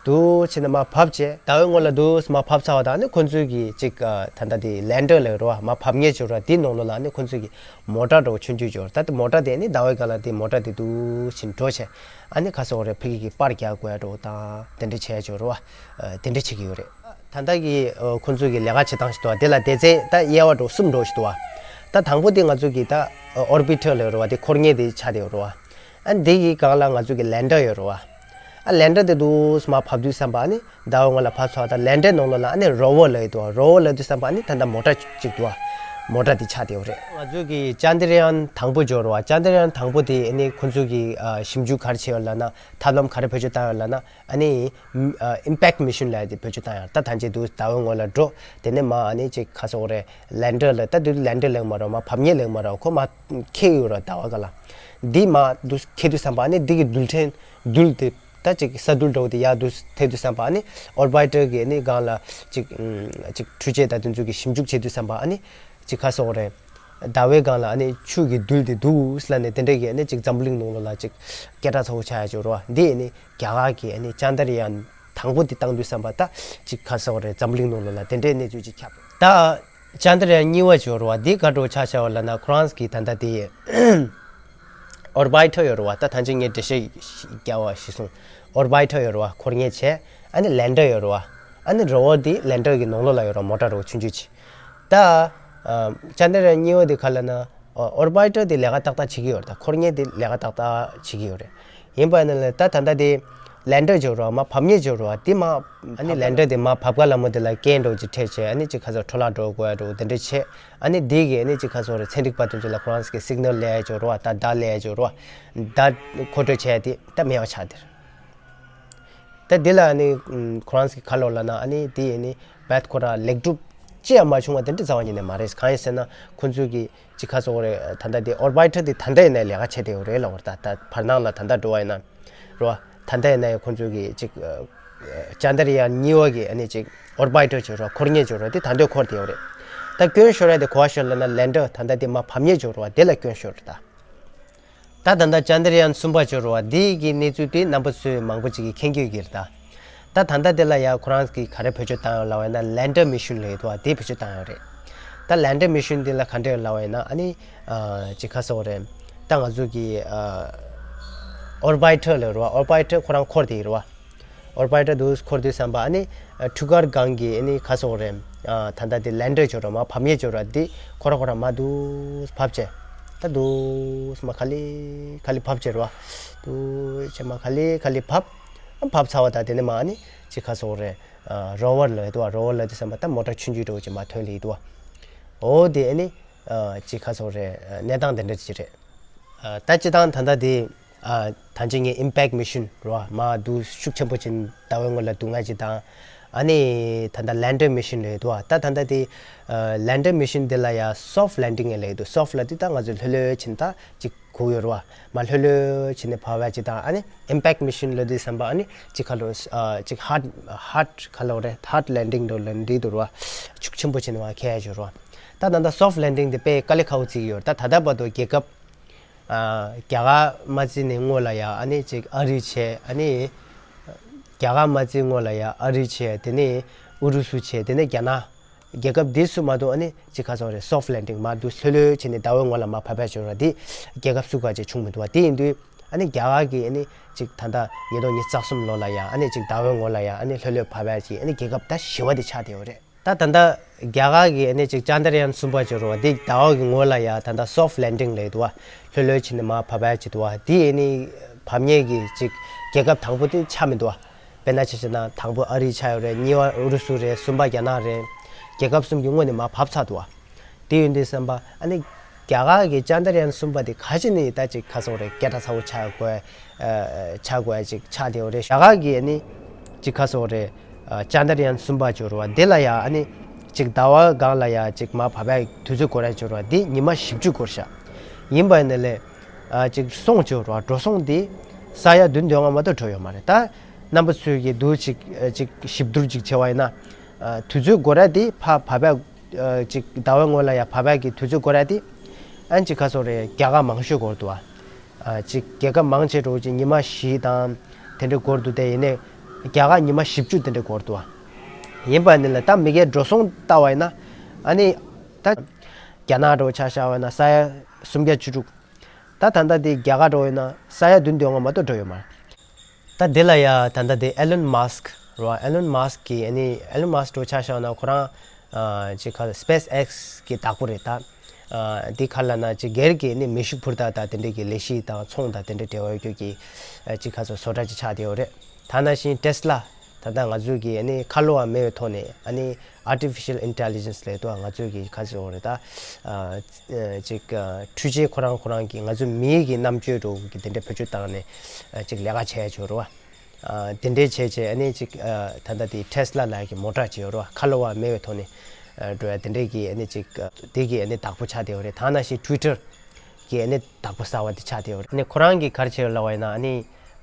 འདུག་བྱས་ནས་མར་བབས་བྱས། ཟླ་བའི་ངོས་ལ་འདུག་མར་བབས་ཚར་བ་དང་། ཨ་ནི་ཁོ་ཚོས་ཀྱི་ཅིག་ཨ་ད་ལྟ་དེ་lander ལབ་རེད་བ། མར་བབས་མཁན་ཅིག་ཡོད་རེད་བ། དེའི་ནང་ལོགས་ལ་ཨ་ནི་ཁོ་ཚོས་ཀྱི་མོ་ཊ་འདྲ་བོ་ཆུང་ཆུང་ཅིག་ཡོད་རེད། ད་དེ་མོ་ཊ་དེ་ཨ་ནི་ཟླ་བའི་སྒང་ལ་དེ་མོ་ཊ་དེ་འདུག་བྱས་ནས་འགྲོ་བྱས། ཨ་ནི་ག་སོང་རེད། ཕ་གི་གི་པར་རྒྱག་དགོས་ཡ་འདྲ་བོ་དང་དེ་འདྲ་བྱས་ཡ་ཅིག་ཡོད་རེད་བ། ཨ་དེ་འདྲ་བྱེད་ཀྱི་ཡོད་རེད། ད་ལྟ་གི་ཨ་ཁོ་ཚོས་ཀྱི་ལས་ཀ་བྱེད་སྟངས་ཤིག་འདུག་བ། དེ་ལ་སྡེ་ཚན་ད་དབྱེ་བ་འདྲ་བོ་གསུམ་འདྲ་བོ་ཞིག་འདུག་བ། ད་དང་པོ་དེ་ང་ཚོ་གི་ད་ཨ་orbiter ལབ་ཡོད་རེད་བ། དེ་འཁོར་མཁན་དེ་ཆགས་བསྡད་ཡོད་རེད་བ། ཨ་ནི་དེ་གི་སྒང་ལ་ང་ཚོ་གི་lander ཡོད་རེད་བ། ཨ་lander དེ་འདུག་སེ་མར་བབས་དུས་ཙམ་པ་ཨ་ནི་ཟླ་བའི་ངོས་ལ་བབས་ཚར་བ་དང་། lander ནང་ལོགས་ལ་ཨ་ནི་rover ལབ་ཡོད་དོ། rover ལབ་དུས་ཙམ་པ་ཨ་ནི་ད་ལྟ་མོ་ཊ་གཅིག་འདུག་བ། མོ་ཊ་དེ་ཆགས་བསྡད་ཡོད་རེད། ང་ཚོ་གི་ཅན་དྲ་ཡན་དང་པོ་འབྱོར་བ། ཅན་དྲ་ཡན་དང་པོ་དེ་ཨ་ནི་ཁོ་ཚོ་གི་ཨ་ཞིབ་འཇུག་ག་རེ་བྱས་ཡོད་ལབ་ན། ཐབས་ལམ་ག་རེ་བེད་སྤྱོད་བཏང་ཡོད་ལབ་ན། ཨ་ནི་ཨ་impact mission ལབ་ཡ་དེ་བེད་སྤྱོད་བཏང་ཡོད། ད་ཐམས་ཅད་དུ་ཟླ་བའི་ངོས་ལ་འགྲོ། དེ་ནས་མར་ཨ་ནི་ཅིག་ག་སོག་རེད། lander ལབ། ད་དུས་lander ལབ་མ་རེད། མར་བབས་མཁན་ལབ་མ་རེད། ཁོ་མར་འཁྱེར་ཡོད་རེད། ཟླ་བ་སྒང་ལ། འདི་མར་འདུག་སེ་འཁྱེར་དུས་ཙམ་པ་ཨ་ནི་འདི་གི་རྡུལ་ཕྲན་རྡུལ་དེ། ད་ཅིག་ས་རྡུལ་འདྲ་བོ་དེ་ཡར་འདུག་སེ་ཐེབས་དུས་ཙམ་པ་ཨ་ནི་orbiter གི་ཨ་ནི་སྒང་ལ་ཅིག་ཨམ་ཅིག་འཕྲུལ་ཆས་དང་དེ་ཚོ་གི་ཞིབ་འཇུག་བྱེད་དུས་ཙམ་པ་ཨ་ནི་ཅིག་ག་སོག་རེད། ཟླ་བའི་སྒང་ལ་ཨ་ནི་ཆུ་གི་རྡུལ་དེ་འདུག་ལབ་ནས་དེ་འདྲས་ཀྱི་ཨ་ནི་ཅིག་འཛམ་བུ་གླིང་ནང་ལོགས་ལ་ཅིག་སྐད་གྲགས་ཚ་བོ་ཆགས་ཡ་ཅིག་ཡོད་རེད་བ། འདི་ཨ་ནི་རྒྱ་གར་གྱི་ཨ་ནི་ཅཱན་དྲ་ཡཱན་དང་པོ་དེ་བཏང་དུས་ཙམ་པ་ད་ཅིག་ག་ཟེར་བ་རེད། འཛམ་བུ་གླིང་ནང་ལོགས་ལ་དེ་འདྲས་གནས་ཚུལ་ཅིག་ཁྱབ། ད་ཅཱན་དྲ་ཡཱན་གཉིས་པ་ཅིག་ཡོད་རེད་བ། འདི་ག་འདྲ་ཆགས་བཞག་པ་ལབ་ན། ཁོ་རང་གི་ད་ལྟ་དེ་ཨོར་བྷའི་ཊར་ཡོད་རེད་བ། ད་ཐང་ཅིག་ངས་འགྲེལ་བཤད་རྒྱག་པ་ཞིག་སོང་། ཨོར་བྷའི་ཊར་ཡོད་རེད་བ། འཁོར་མཁན་བྱས། ཨ་ནི་ལེན་ཌར་ཡོད་རེད་བ། ཨ་ནི་རོ་ཝར་དེ་ལེན་ཌར་གི་ནང་ལོགས་ལ་ཡོད་རེད་བ། མོ་ཊ་རོ་ཆུང་ཆུང་ཅིག། ད་ཨ་ཅཱན་དྲ་ཡཱན་གཉིས་པ་དེ་ག་ལབ་ན། ཨོར་བྷའི་ཊར་དེ་ལས་ཀ་ཏག་ཏག་བྱེད་ཀྱི་ཡོད་རེད། ད་འཁོར་མཁན་དེ་ལས་ཀ་ཏག་ཏག་བྱེད་ཀྱི་ཡོད་རེད། ཡིན་པ་ཡིན་ན་ལས་ད་ད་ལྟ་དེ་ལེན་ཌར་ཅིག་ཡོད་རེད་བ། མར་བབས་མཁན་ཅིག་ཡོད་རེད་བ། དེ་མར་ཨ་ནི་ལེན་ཌར་དེ་མར་བབས་ག་ལ་མོ་དེ་ལ་རྐྱེན་འདྲ་བོ་ཅིག་འཕྲད་བྱས། ཨ་ནི་ཅིག་ག་ཟེར། འཕྲོ་བརླག་འགྲོ་དགོས་ཡ་འདྲ་བོ་དེ་འདྲ་བྱས། ཨ་ནི་དེ་གི་ཨ་ནི་ཅིག་ག་ཟེར་རེད། ཚན་རིག་པ་དེ་ཚོ་ལ་ཁོ་རང་ཚོ་གི་སིག་ནལ་སླེབས་ཡ་ཅིག་ཡོད་རེད་བ། ད་བརྡ་སླེབས་ཡ་ཅིག་ཡོད་རེད་བ། བརྡ་མཁོ་སྤྲོད་བྱས་ཏེ་ད་མེད་པ་ཆགས་དེར། ད་འདི་ལ་ཨ་ནི་ཁོ་རང་ཚོ་གི་ག་ལབ་ལབ་ན། ཨ་ནི་དེ་ཨ་ནི་བད་ཁོ་ར་ལེགས་གྲུབ་ཅི་ཡང་མ་བྱུང་བ་དེ་འདྲ་རྩ་བ་ཉིད་ནས་མ་རེད། གང་ཡིན་ཟེར་ན། ཁོ་ཚོ་གི་ཅིག་ག་ཟེར་རེད། ད་ལྟ་དེ་ཨོར་བྷའི་ཊར་དེ་ད་ལྟ་ཡིན་ན་ལས་ཀ་བྱེད་བསྡད་ཡོད་རེད་ལབ་པ་རེད། ད་ད་བར་སྣང་ལ་ད་ལྟ་འགྲོ་བ་ཡིན་ན་རེད་བ། ད་ལྟ་ཡིན་ན་ཡང་ཁོ་ཚོ་གི་ཅིག་ཨ་ཅཱན་དྲ་ཡཱན་གཉིས་པ་གི་ཨ་ནི་ཅིག་ཨོར་བྷའི་ཊར་ཅིག་ཡོད་རེད་བ། འཁོར་མཁན་ཅིག་ཡོད་རེད་བ། དེ་ད་ལྟ་འཁོར་བསྡད་ཡོད་རེད། ད་སྐྱོན་ཤོར་ཡ་དེ་ག་པར་ཤོར་ལབ་ན། ལེན་ཌར་ད་ལྟ་དེ་མར་བབས་མཁན་ཅིག་ཡོད་རེད་བ། དེ་ལ་སྐྱོན་ཤོར་རེད་ད། ད་ད་ལྟ་ཅཱན་དྲ་ཡཱན་གསུམ་པ་ཅིག་ཡོད་རེད་བ། དེ་གི་གནས་ཚུལ་དེ་རྣམ་པ་ཚོས་མང་པོ་ཅིག་གིས་མཁྱེན་གྱི་ཡོད་ཀྱི་རེད་ད། ད་ད་ལྟ་དེ་ལ་ཡ་ཁོ་རང་གིས་ག་རེ་བེད་སྤྱོད་བཏང་ཡོད་ལབ་པ་ཡིན་ན། ལེན་ཌར་མི་ཤོན་ལབ་ཡོད་དོ། དེ་བེད་སྤྱོད་བཏང་ཡོད་རེད། ད་ལེན་ཌར་མི་ཤོན་དེ་ལ་ག་འདྲ་ཡོད་ལབ་པ་ཡིན་ན། ཨ་ནི་ཨ་ཅིག་ག་ཟེར་རེད། ད་ང་ཚོ་གི་ཨ་ཨོར་བྷའི་ཊར་ལབ་ཡོད་རེད་བ། ཨོར་བྷའི་ཊར་ཁོ་རང་འཁོར་བསྡད་ཡོད་རེད་བ། ཨོར་བྷའི་ཊར་དེ་འཁོར་དུས་ཙམ་པ། ཨ་ནི་ཨ་འཕྲུལ་འཁོར་སྒང་གི་ཨ་ནི་ག་ཟེར་རེད། ཨ་ད་ལྟ་དེ་ལེན་ཌར་ཅིག་ཡོད་རེད་བ། མར་བབས་མཁན་ཅིག་ཡོད་རེད་བ། དེ་ཁོ་རང་ཁོ་རང་མར་འདུག་སེ་བབས་བྱས། ད་འདུག་སེ་མར་ག་ལེ་ག་ལེ་བབས་བྱས་རེད་བ། འདུག་སེ་མར་ག་ལེ་ག་ལེ་བབས། ཨ་བབས་ཚར་བ་ད་དེ་ནས་མར་ཨ་ནི་ཅིག་ག་ཟེར་རེད། ཨ་རོ་ཝར་ལབ་ཡོད་དོ། རོ་ཝར་ལབ་དུས་ཙམ་པ་ད་མོ་ཊ་ཆུང་ཆུང་འདྲ་བོ་ཅིག་མར་ཐོན་སླེབས་ཡོད་དོ། འོ་དེ་ཨ་ནི་ཨ་ཅིག་ག་ཟེར་རེད། གནས་སྟངས་དེ་འདྲ་ཅིག་རེད། ཨ་ད་སྤྱིར་བཏང་ད་ལྟ་དེ་ཨ་ད་ཅི་ངས་ཨིམ་པེག་མི་ཤོན་རེད་བ། མར་འདུག་ཤུགས་ཆེན་པོ་ཅིག་ཟླ་བའི་ངོས་ལ་འདུག་མཁན་ཅིག་དང་། ཨ་ནི་ད་ལྟ་ལེན་ཌར་མི་ཤོན་ལབ་ཡོད་དོ། ད་ད་ལྟ་དེ་ཨ་ལེན་ཌར་མི་ཤོན་དེ་ལ་ཡ་སོཕ་ལེན་ཌིང་ལབ་ཡོད་དོ། སོཕ་ལབ་དུས་ད་ང་ཚོས་ལྷོད་ལྷོད་བྱས་ནས་ད་ཅིག་སྒུག་ཡོད་རེད་བ། མར་ལྷོད་ལྷོད་བྱས་ནས་བབས་ཡ་ཅིག་དང་། ཨ་ནི་ཨིམ་པེག་མི་ཤོན་ལབ་དུས་ཙམ་པ་ཨ་ནི་ཅིག་ག་ལབ་ཨ་ཅིག་ཧཱཌ་ཧཱཌ་ག་ལབ་རེད། ཧཱཌ་ལེན་ཌིང་འདྲ་བོ་ལབ་འགྲིག་འདུག་རེད་བ། ཤུགས་ཆེན་པོ་བྱས་ནས་མར་འཁྱེར་ཡ་ཅིག་རེད་བ། ད་ད་ལྟ་སོཕ་ལེན་ཌིང་དེ་དཔེ་དཀའ་ལས་ཁག་པོ་བརྩི་གི་ཡོད་རེད། ད་ད་ལྟ་བར་དུ་རྒྱལ་ཁབ་ཨ་རྒྱ་གར་མ་བརྩིས་ནས་སྔོན་ལ་ཡ་ཨ་ནི་ཅིག་ཨ་རི་བྱས། ཨ་ནི་རྒྱ་གར་མ་བརྩིས་སྔོན་ལ་ཡ་ཨ་རི་བྱས། དེ་ནས་ཨུ་རུ་སུ་བྱས། དེ་ནས་རྒྱ་ནག། རྒྱལ་ཁབ་འདི་ཚོ་མ་གཏོགས་ཨ་ནི་ཅིག་ག་ཟེར་རེད། སོཕ་ལེན་ཌིང་མར་འདུག་སེ་ལྷོད་ལྷོད་བྱས་ནས་ཟླ་བའི་ངོས་ལ་མར་བབས་ཡ་ཅིག་ཡོད་རེད་བ། དེ་རྒྱལ་ཁབ་སུ་ག་ཅིག་བྱུང་མི་འདུག་བ། དེ་ཡིན་དུས་ཨ་ནི་རྒྱ་གར་གྱི་ཨ་ནི་ཅིག་ད་ལྟ་ཉིས་སྟོང་ཉི་ཤུ་རྩ་གསུམ་ལོ་ལ་ཡ་ཨ་ནི་ཅིག་ཟླ་བའི་ངོས་ལ་ཡ་ཨ་ནི་ལྷོད་ལྷོད་བབས་ཡ་ཅིག་ཨ་ནི་རྒྱལ་ཁབ་ད་བཞི་པ་དེ་ཆགས་བསྡད་ཡོད་རེད། ད་ད་ལྟ་རྒྱ་གར་གྱི་ཨ་ནི་ཅིག་ཅཱན་དྲ་ཡཱན་གསུམ་པ་ཅིག་ཡོད་རེད་བ། འདི་ཟླ་བ་གི་ངོས་ལ་ཡ་ད་ལྟ་སོཕ་ལེན་ཌིང་ལབ་ཡོད་དོ། ལྷོད་ལྷོད་བྱས་ནས་མར་བབས་ཡ་ཅིག་འདུག་བ། དེ་ཨ་ནི་བབས་མཁན་གྱི་ཅིག་རྒྱལ་ཁབ་དང་པོ་དེ་ཆགས་མི་འདུག་བ། དཔེར་ན་ཆ་བཞག་ན་དང་པོ་ཨ་རི་ཆགས་ཡོད་རེད། གཉིས་པ་ཨུ་རུ་སུ་རེད། གསུམ་པ་རྒྱ་ནག་རེད། རྒྱལ་ཁབ་གསུམ་གྱི་སྔོན་ནས་མར་བབས་ཚར་འདུག་བ། དེ་ཡིན་དུས་ཙམ་པ་ཨ་ནི་རྒྱ་གར་གྱི་ཅཱན་དྲ་ཡཱན་གསུམ་པ་དེ་ག་ཅི་ནས་ད་ཅིག་ག་ཟེར་རེད། སྐད་གྲགས་ཚ་བོ་ཆགས་དགོས་ཨ་ཆགས་དགོས་ཡ་ཅིག་ཆགས་བསྡད་ཡོད་རེད། རྒྱ་གར་གྱི་ཨ་ནི་ཅིག་ག་ཟེར་རེད། ཨ་ཅཱན་དྲ་ཡཱན་གསུམ་པ་ཅིག་ཡོད་རེད་བ། དེ་ལ་ཡ་ཨ་ནི་ཅིག་ཟླ་བ་སྒང་ལ་ཡ་ཅིག་མར་བབས་ཡ་དུས་ཚོད་འགོར་ཡ་ཅིག་ཡོད་རེད་བ། དེ་ཉི་མ་བཞི་བཅུ་འགོར་ཤག། ཡིན་པ་ཡིན་ན་ལས་ཨ་ཅིག་སོང་ཅིག་ཡོད་རེད་བ། འགྲོ་སོང་དེ་ས་ཡ་བདུན་བདུན་ལྔ་མ་གཏོགས་འགྲོ་ཡོད་མ་རེད། ད་རྣམ་པ་ཚོས་ཀྱིས་འདུག་ཅིག་ཨ་ཅིག་ཞིབ་བསྡུར་ཅིག་བྱས་པ་ཡིན་ན། ཨ་དུས་ཚོད་འགོར་ཡ་དེ་ཕར་བབས་ཡ་ཨ་ཅིག་ཟླ་བའི་ངོས་ལ་ཡ་བབས་ཡ་གི་དུས་ཚོད་འགོར་ཡ་དེ་ཨ་ཅིག་ག་ཟེར་རེད། རྒྱལ་ཁབ་མང་ཤོས་འགོར་འདུག་བ། ཨ་ཅིག་རྒྱལ་ཁབ་མང་ཆེ་འདྲ་བོ་ཅིག་ཉི་མ་བཞི་དང་དེ་འདྲ་འགོར་འདུག་སྟེ། ཡིན་ནའི་རྒྱ་གར་ཉི་མ་བཞི་བཅུ་དེ་འདྲ་འགོར་འདུག་བ། ཡིན་པ་ཡིན་ན་ལས་ད་མི་སྒེར་འགྲོ་སོང་བལྟ་བ་ཡིན་ན། ཨ་ནི་ད་རྒྱ་ནག་འདྲ་བོ་ཆ་བཞག་པ་ཡིན་ན་ས་ཡ་སུམ་བརྒྱ་བཅུ་དྲུག། ད་ད་ལྟ་དེ་རྒྱ་གར་འདྲ་བོ་ཡིན་ན་ས་ཡ་བདུན་བདུན་ལྔ་མ་གཏོགས་འགྲོ་ཡོད་མ་རེད། ད་དེ་ལ་ཡ་ད་ལྟ་དེ་ཨེ་ལོན་མཱ་སྐ་རེད་བ། ཨེ་ལོན་མཱ་སྐ་གིས་ཨ་ནི་ཨེ་ལོན་མཱ་སྐ་འདྲ་བོ་ཆ་བཞག་ན་ཁོ་རང་ཨ་ཅིག་ག་སི་པེ་སི་ཨེག་སི་གི་བདག་པོ་རེད་ད། ཨ་འདི་ག་ལབ་ན་ཅིག་སྒེར་གྱི་ཨ་ནི་མེ་ཤུགས་འཕུར་མདའ་དང་དེ་འདྲ་གི་ལས་གཞི་དང་ཚོང་དང་དེ་འདྲ་འབྲེལ་བ་ཡོད་རྒྱུ་གི་ཨ་ཅིག་ག་ཚོད་བཟོ་གྲྭ་ཅིག་ཆགས་བསྡད་ཡོད་རེད། ད་ནང་བཞིན་ཊེ་སི་ལ། ད་ལྟ་ང་ཚོས་ཀྱི་ཨ་ནི་ཁ་ལོ་བ་མེད་པའི་ཐོག་ནས་ཨ་ནི་ཨར་ཊི་ཕི་ཤལ་ཨིན་ཊེ་ལི་ཇེན་སི་ལབ་དུས་ང་ཚོས་ཀྱི་ག་ཚོད་འོ་རེད་ད། ཨ་ཅིག་ཨ་འཕྲུལ་ཆས་ཁོ་རང་ཁོ་རང་གི་ང་ཚོ་མིའི་གི་རྣམ་དཔྱོད་འདྲ་བོ་གི་དེ་འདྲ་བེད་སྤྱོད་བཏང་ནས་ཨ་ཅིག་ལས་ཀ་བྱས་ཡ་ཅིག་ཡོད་རེད་བ། ཨ་དེ་འདྲས་བྱས་བྱས་ཨ་ནི་ཅིག་ཨ་ད་ལྟ་དེ་ཊེ་སི་ལ་ལབ་ཡ་གི་མོ་ཊ་ཅིག་ཡོད་རེད་བ། ཁ་ལོ་བ་མེད་པའི་ཐོག་ནས་ཨ་འགྲོ་ཡ་དེ་འདྲས་ཀྱི་ཨ་ནི་ཅིག་ཨ་དེ་གི་ཨ་ནི་བདག་པོ་ཆགས་བསྡད་ཡོད་རེད། ད་ནང་བཞིན་ཊུའི་ཊར་གི་ཨ་ནི་བདག་པོ་གསར་བ་དེ་ཆགས་བསྡད་ཡོད་རེད། ཨ་ནི་ཁོ་རང་གིས་ག་རེ་བྱས་ཡོད་ལབ་པ་ཡིན་ན། ཨ་ནི་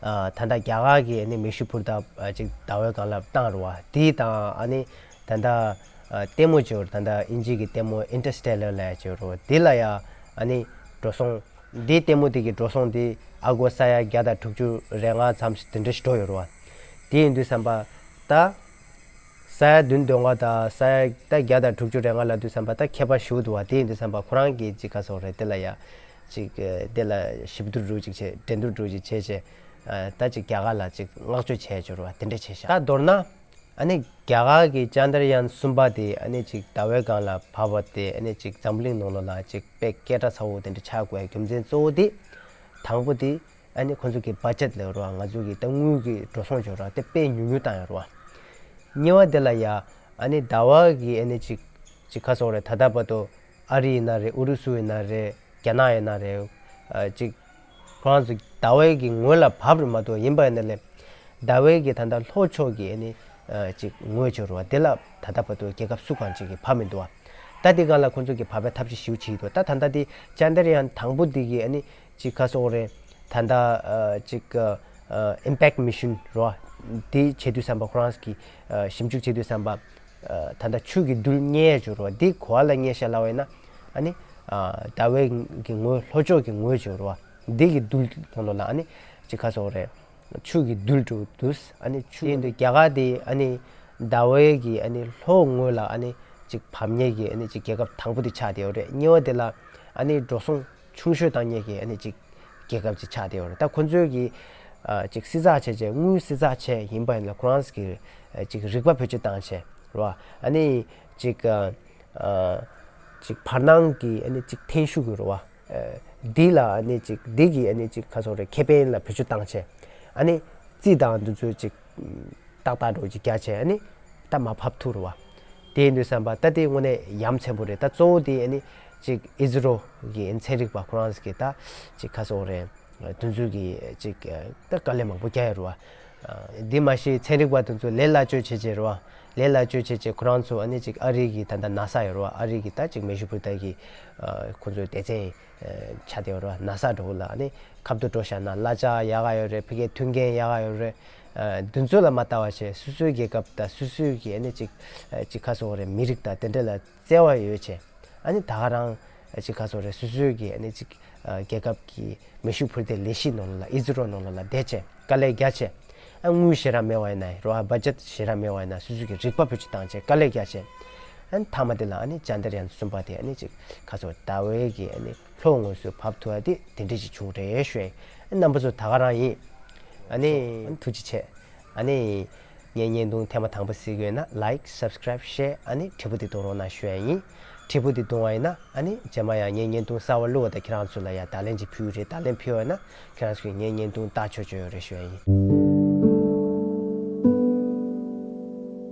ཨ་ད་ལྟ་རྒྱ་གར་གྱི་ཨ་ནི་མེ་ཤུགས་འཕུར་མདའ་ཨ་ཅིག་ཟླ་བའི་སྒང་ལ་བཏང་རེད་བ། དེ་དང་ཨ་ནི་ད་ལྟ་ ལྟད་མོ་ཅིག་ཡོད་རེད། ད་ལྟ་དབྱིན་ཇི་གི་ལྟད་མོ་Interstellar་ལབ་ཡ་ཅིག་ཡོད་རེད། དེ་ལ་ཡ་ཨ་ནི་འགྲོ་སོང་། དེའི་ལྟད་མོ་དེ་གི་འགྲོ་སོང་དེ་ཨ་སྒོར་ས་ཡ་བརྒྱ་དང་དྲུག་ཅུ་རེ་ལྔ་ཙམ་ཞིག་དེ་འདྲ་ཞིག་འགྲོ་ཡོད་རེད་བ། དེ་ཡིན་དུས་ཙམ་པ་ད། ས་ཡ་བདུན་དོན་ལྔ་དང་ས་ཡ་ད་བརྒྱ་དང་དྲུག་ཅུ་རེ་ལྔ་ལབ་དུས་ཙམ་པ་ད་ཁྱད་པར་ཞེ་པོ་འདུག་བ། དེ་ཡིན་དུས་ཙམ་པ་ཁོ་རང་གིས་ཅིག་ག་སོགས་རེད། དེ་ལ་ཡ་ཅིག་དེ་ལ་ཞིབ་བསྡུར་འདྲ་ཅིག་བྱས། འགྲན་བསྡུར་འདྲ་ཅིག་བྱས་བྱས། ད་ཅིག་རྒྱ་གར་ལ་ཅིག་བསྔགས་བརྗོད་བྱས་བྱས་རེད་བ། དེ་འདྲ་བྱས་ཤག་ད་མདོར་ན་ཨ་ནི་རྒྱ་གར་གི་ཅན་དྲ་ཡན་གསུམ་པ་དེ་ཨ་ནི་ཅིག་ཟླ་བའི་སྒང་ལ་བབས་པ་དེ་ཨ་ནི་ཅིག་འཛམ་བུ་གླིང་ནང་ལོགས་ལ་ཅིག་དཔེ་སྐད་གྲགས་ཚ་བོ་དེ་འདྲ་ཆགས་དགོས་རྒྱུ་མཚན་གཙོ་བོ་དེ། དང་པོ་དེ་ཨ་ནི་ཁོང་ཚོ་གི་བ་ཇེཊ་ལབ་རེད་བ། ང་ཚོ་གི་ད་དངུལ་གི་འགྲོ་སོང་ཅིག་ཡོད་རེད་བ། དེ་དཔེ་ཉུང་ཉུང་བཏང་ཡོད་རེད་བ། གཉིས་པ་དེ་ལ་ཡ་ཨ་ནི་ཟླ་བ་གི་ཨ་ནི་ཅིག་ཅིག་ག་སོགས་རེད། ད་ལྟ་བར་དུ་ཨ་རི་ཡིན་ན་རེད། ཨུ་རུ་སུ་ཡིན་ན་རེད། རྒྱ་ནག་ཡིན་ན་རེད། ཨ་ཅིག་ཁོ་རང་ཚོ་ཟླ་བའི་གི་ངོས་ལ་བབས་རེད་མ་གཏོགས། ཡིན་པ་ཡིན་ན་ལས་ཟླ་བའི་གི་ད་ལྟ་ལྷོ་ཕྱོགས་གི་ཨ་ནི་ཨ་ཅིག་ངོས་ཅིག་ཡོད་རེད་བ། དེ་ལ་ད་ལྟ་བར་དུ་རྒྱལ་ཁབ་སུ་གང་ཅིག་གིས་བབས་མི་འདུག་བ། ད་དེ་སྒང་ལ་ཁོང་ཚོ་གིས་བབས་པའི་ཐབས་ཤེས་ཞེ་པོ་བྱེད་ཀྱི་འདུག་ད་ད་ལྟ་དེ་ཅན་དྲ་ཡན་དང་པོ་དེ་གི་ཨ་ནི་ཅིག་ག་སོགས་རེད། ད་ལྟ་ཨ་ཅིག་ཨ་Impact Mission་རེད་བ། དེ་བྱེད་དུས་ཙམ་པ་ཁོ་རང་གི་ཨ་ཞིབ་འཇུག་བྱེད་དུས་ཙམ་པ། ཨ་ད་ལྟ་ཆུ་གི་རྡུལ་རྙེད་ཡ་ཅིག་ཡོད་རེད་བ། འདི་ག་པ་ལ་རྙེད་ཤག་ལབ་པ་ཡིན་ན། ཨ་ནི་ཨ་ཟླ་བའི་གི་ངོས། ལྷོ་ཕྱོགས་ཀྱི་ངོས་ཅིག་ཡོད་རེད་བ། འདི་གི་རྡུལ་ནང་ལོགས་ལ་ཨ་ནི་ཅིག་ག་སོགས་རེད། ཆུ་གི་རྡུལ་འདྲ་བོ་འདུག་ཨ་ནི་ཆུ། དེ་ཡིན་དུས་རྒྱ་གར་དེ་ཨ་ནི་ཟླ་བའི་གི་ཨ་ནི་ལྷོ་ངོས་ལ་ཨ་ནི་ཅིག་བབས་མཁན་གྱི་ཨ་ནི་ཅིག་རྒྱལ་ཁབ་དང་པོ་དེ་ཆགས་བསྡད་ཡོད་རེད། གཉིས་པ་དེ་ལ་ཨ་ནི་འགྲོ་སོང་ཆུང་ཤོས་བཏང་མཁན་གྱི་ཨ་ནི་ཅིག་རྒྱལ་ཁབ་ཅིག་ཆགས་བསྡད་ཡོད་རེད། ད་ཁོ་ཚོས་གི་ཨ་ཅིག་བསྲི་ཚགས་བྱས་བྱས། དངུལ་བསྲི་ཚགས་བྱས་ཡིན་པ་ཡིན་ན། ཁོ་རང་གི་ཨ་ཅིག་རིག་པ་བེད་སྤྱོད་བཏང་བྱས་རེད་བ། ཨ་ནི་ཅིག་ཨ་ཅིག་བར་སྣང་གི་ཨ་ནི་ཅིག་འཐེན་ཤུགས་ཀྱི་རེད་བ། ཨ་འདི་ལ་ཨ་ནི་ཅིག་འདི་གི་ཨ་ནི་ཅིག་ག་སོགས་རེད། ཁེ་ཕན་ལ་བེད་སྤྱོད་བཏང་བྱས། ཨ་ནི་རྩིས་དང་འདི་ཚོ་ཅིག་ཏག་ཏག་འདྲ་བོ་ཅིག་རྒྱག་བྱས། ཨ་ནི་ད་མར་བབས་ཐུབ་རེད་བ། དེ་ཡིན་དུས་ཙམ་པ་ད་དེ་དངོས་གནས་ཡ་མཚན་པོ་རེད། ད་གཙོ་བོ་དེ་ཨ་ནི་ཅིག་ཨི་ཟི་རོ་གི་ཨ་ནི་ཚན་རིག་པ་ཁོ་རང་ཚོ་གིས་ད་ཅིག་ག་སོགས་རེད། དེ་ཚོ་གིས་ཅིག་ད་དཀའ་ལས་མང་པོ་བརྒྱབ་ཡོད་རེད་བ། འདི་མ་གཞི་ཚན་རིག་པ་དེ་ཚོ་ལས་སླ་བཅོས་བྱས་བྱས་རེད་བ། ལས་སླ་བཅོས་བྱས་བྱས་ཁོ་རང་ཚོ་ཨ་ནི་ཅིག་ཨ་རི་གི་ད་ལྟ་ནཱ་ས་ཡོད་རེད་བ། ཨ་རི་གི་ད་ཅིག་མེ་ཤུགས་འཕུར་མདའ་གི་ཁོ་ཚོའི་སྡེ་ཚན་ཆགས་བསྡད་ཡོད་རེད་བ། ནཱ་ས་འདྲ་བོ་ལ་ཨ་ནི་ཁ་ཐུག་འགྲོ་བཞག་ན་གླ་ཆ་ཡག་ག་ཡོད་རེད། ཕ་གིའི་མཐུན་རྐྱེན་ཡག་ག་ཡོད་རེད། འདི་ཚོ་ལ་མ་ལྟ་བ་བྱས། སོ་སོའི་རྒྱལ་ཁབ་དང་སོ་སོའི་གི་ཨ་ནི་ཅིག་ཅིག་ག་སོགས་རེད། མི་རིགས་དང་དེ་འདྲ་ལ་བརྩེ་བ་ཡོད་བྱས། ཨ་ནི་ད་ག་རང་ཅིག་ག་སོགས་རེད། སོ་སོའི་གི་ཨ་ནི་ཅིག་རྒྱལ་ཁབ་ཀྱི་མེ་ཤུགས་འཕུར་མདའི་ལས་གཞི་ནང་ལ། ཨི་ཟི་རོ་ནང་ལ་བསྡད་བྱས། དཀའ་ལས་བརྒྱབ་བྱས། ཨ་དངུལ་ཞེ་དྲག་མེད་པ་ཡིན་ན་རེད་བ། བ་ཇེཊ་ཞེ་དྲག་མེད་པ་ཡིན་ན། སོ་སོ་གི་རིག་པ་བེད་སྤྱོད་བཏང་བྱས། དཀའ་ལས་བརྒྱབ་བྱས། ཨ་ནི་མཐའ་མ་དེ་ལ་ཨ་ནི་ཅན་དྲ་ཡན་གསུམ་པ་དེ་ཨ་ནི་ཅིག་ག་སོགས་ཟླ་བའི་གི་ཨ་ནི་ལྷོ་ངོས་སུ་བབས་ཐུབ་པ་དེ་དེ་འདྲ་ཞིག་བྱུང་རེད་ཞུ་ཡ་ཡིན། ཨ་རྣམ་པ་ཚོ་ད་ག་རང་ཡིན། ཨ་ནི་ཐུགས་རྗེ་ཆེ། ཨ་ནི་ངའི་བརྙན་ཐུང་ཐེངས་མ་དང་པོ་གཟིགས་ཡོད་ན་ལའིཀ། སབ་སི་ཀ་རའིབ། ཤེར། ཨ་ནི་དྲིལ་བུ་དེ་གཏོང་རོགས་གནང་ཞུ་ཡ་ཡིན། དྲིལ་བུ་དེ་གཏོང་བ་ཡིན་ན་ཨ་ནི་རྗེས་མ་ཡང་ངའི་བརྙན་ཐུང་གསར་པ་བླུགས་པ་དང་ཁྱེད་རང་ཚོ་ལ་ཡང་བརྡ་ལན་ཅིག་ཕུལ་གྱི་རེད། བརྡ་ལན་ཕུལ་བ་ཡིན་ན་ཁྱེད་རང་ཚོས་ངའི་བརྙན་ཐུང་ལྟ་ཆོག་ཆོག་ཡོད་རེད་ཞུ་ཡ་ཡིན།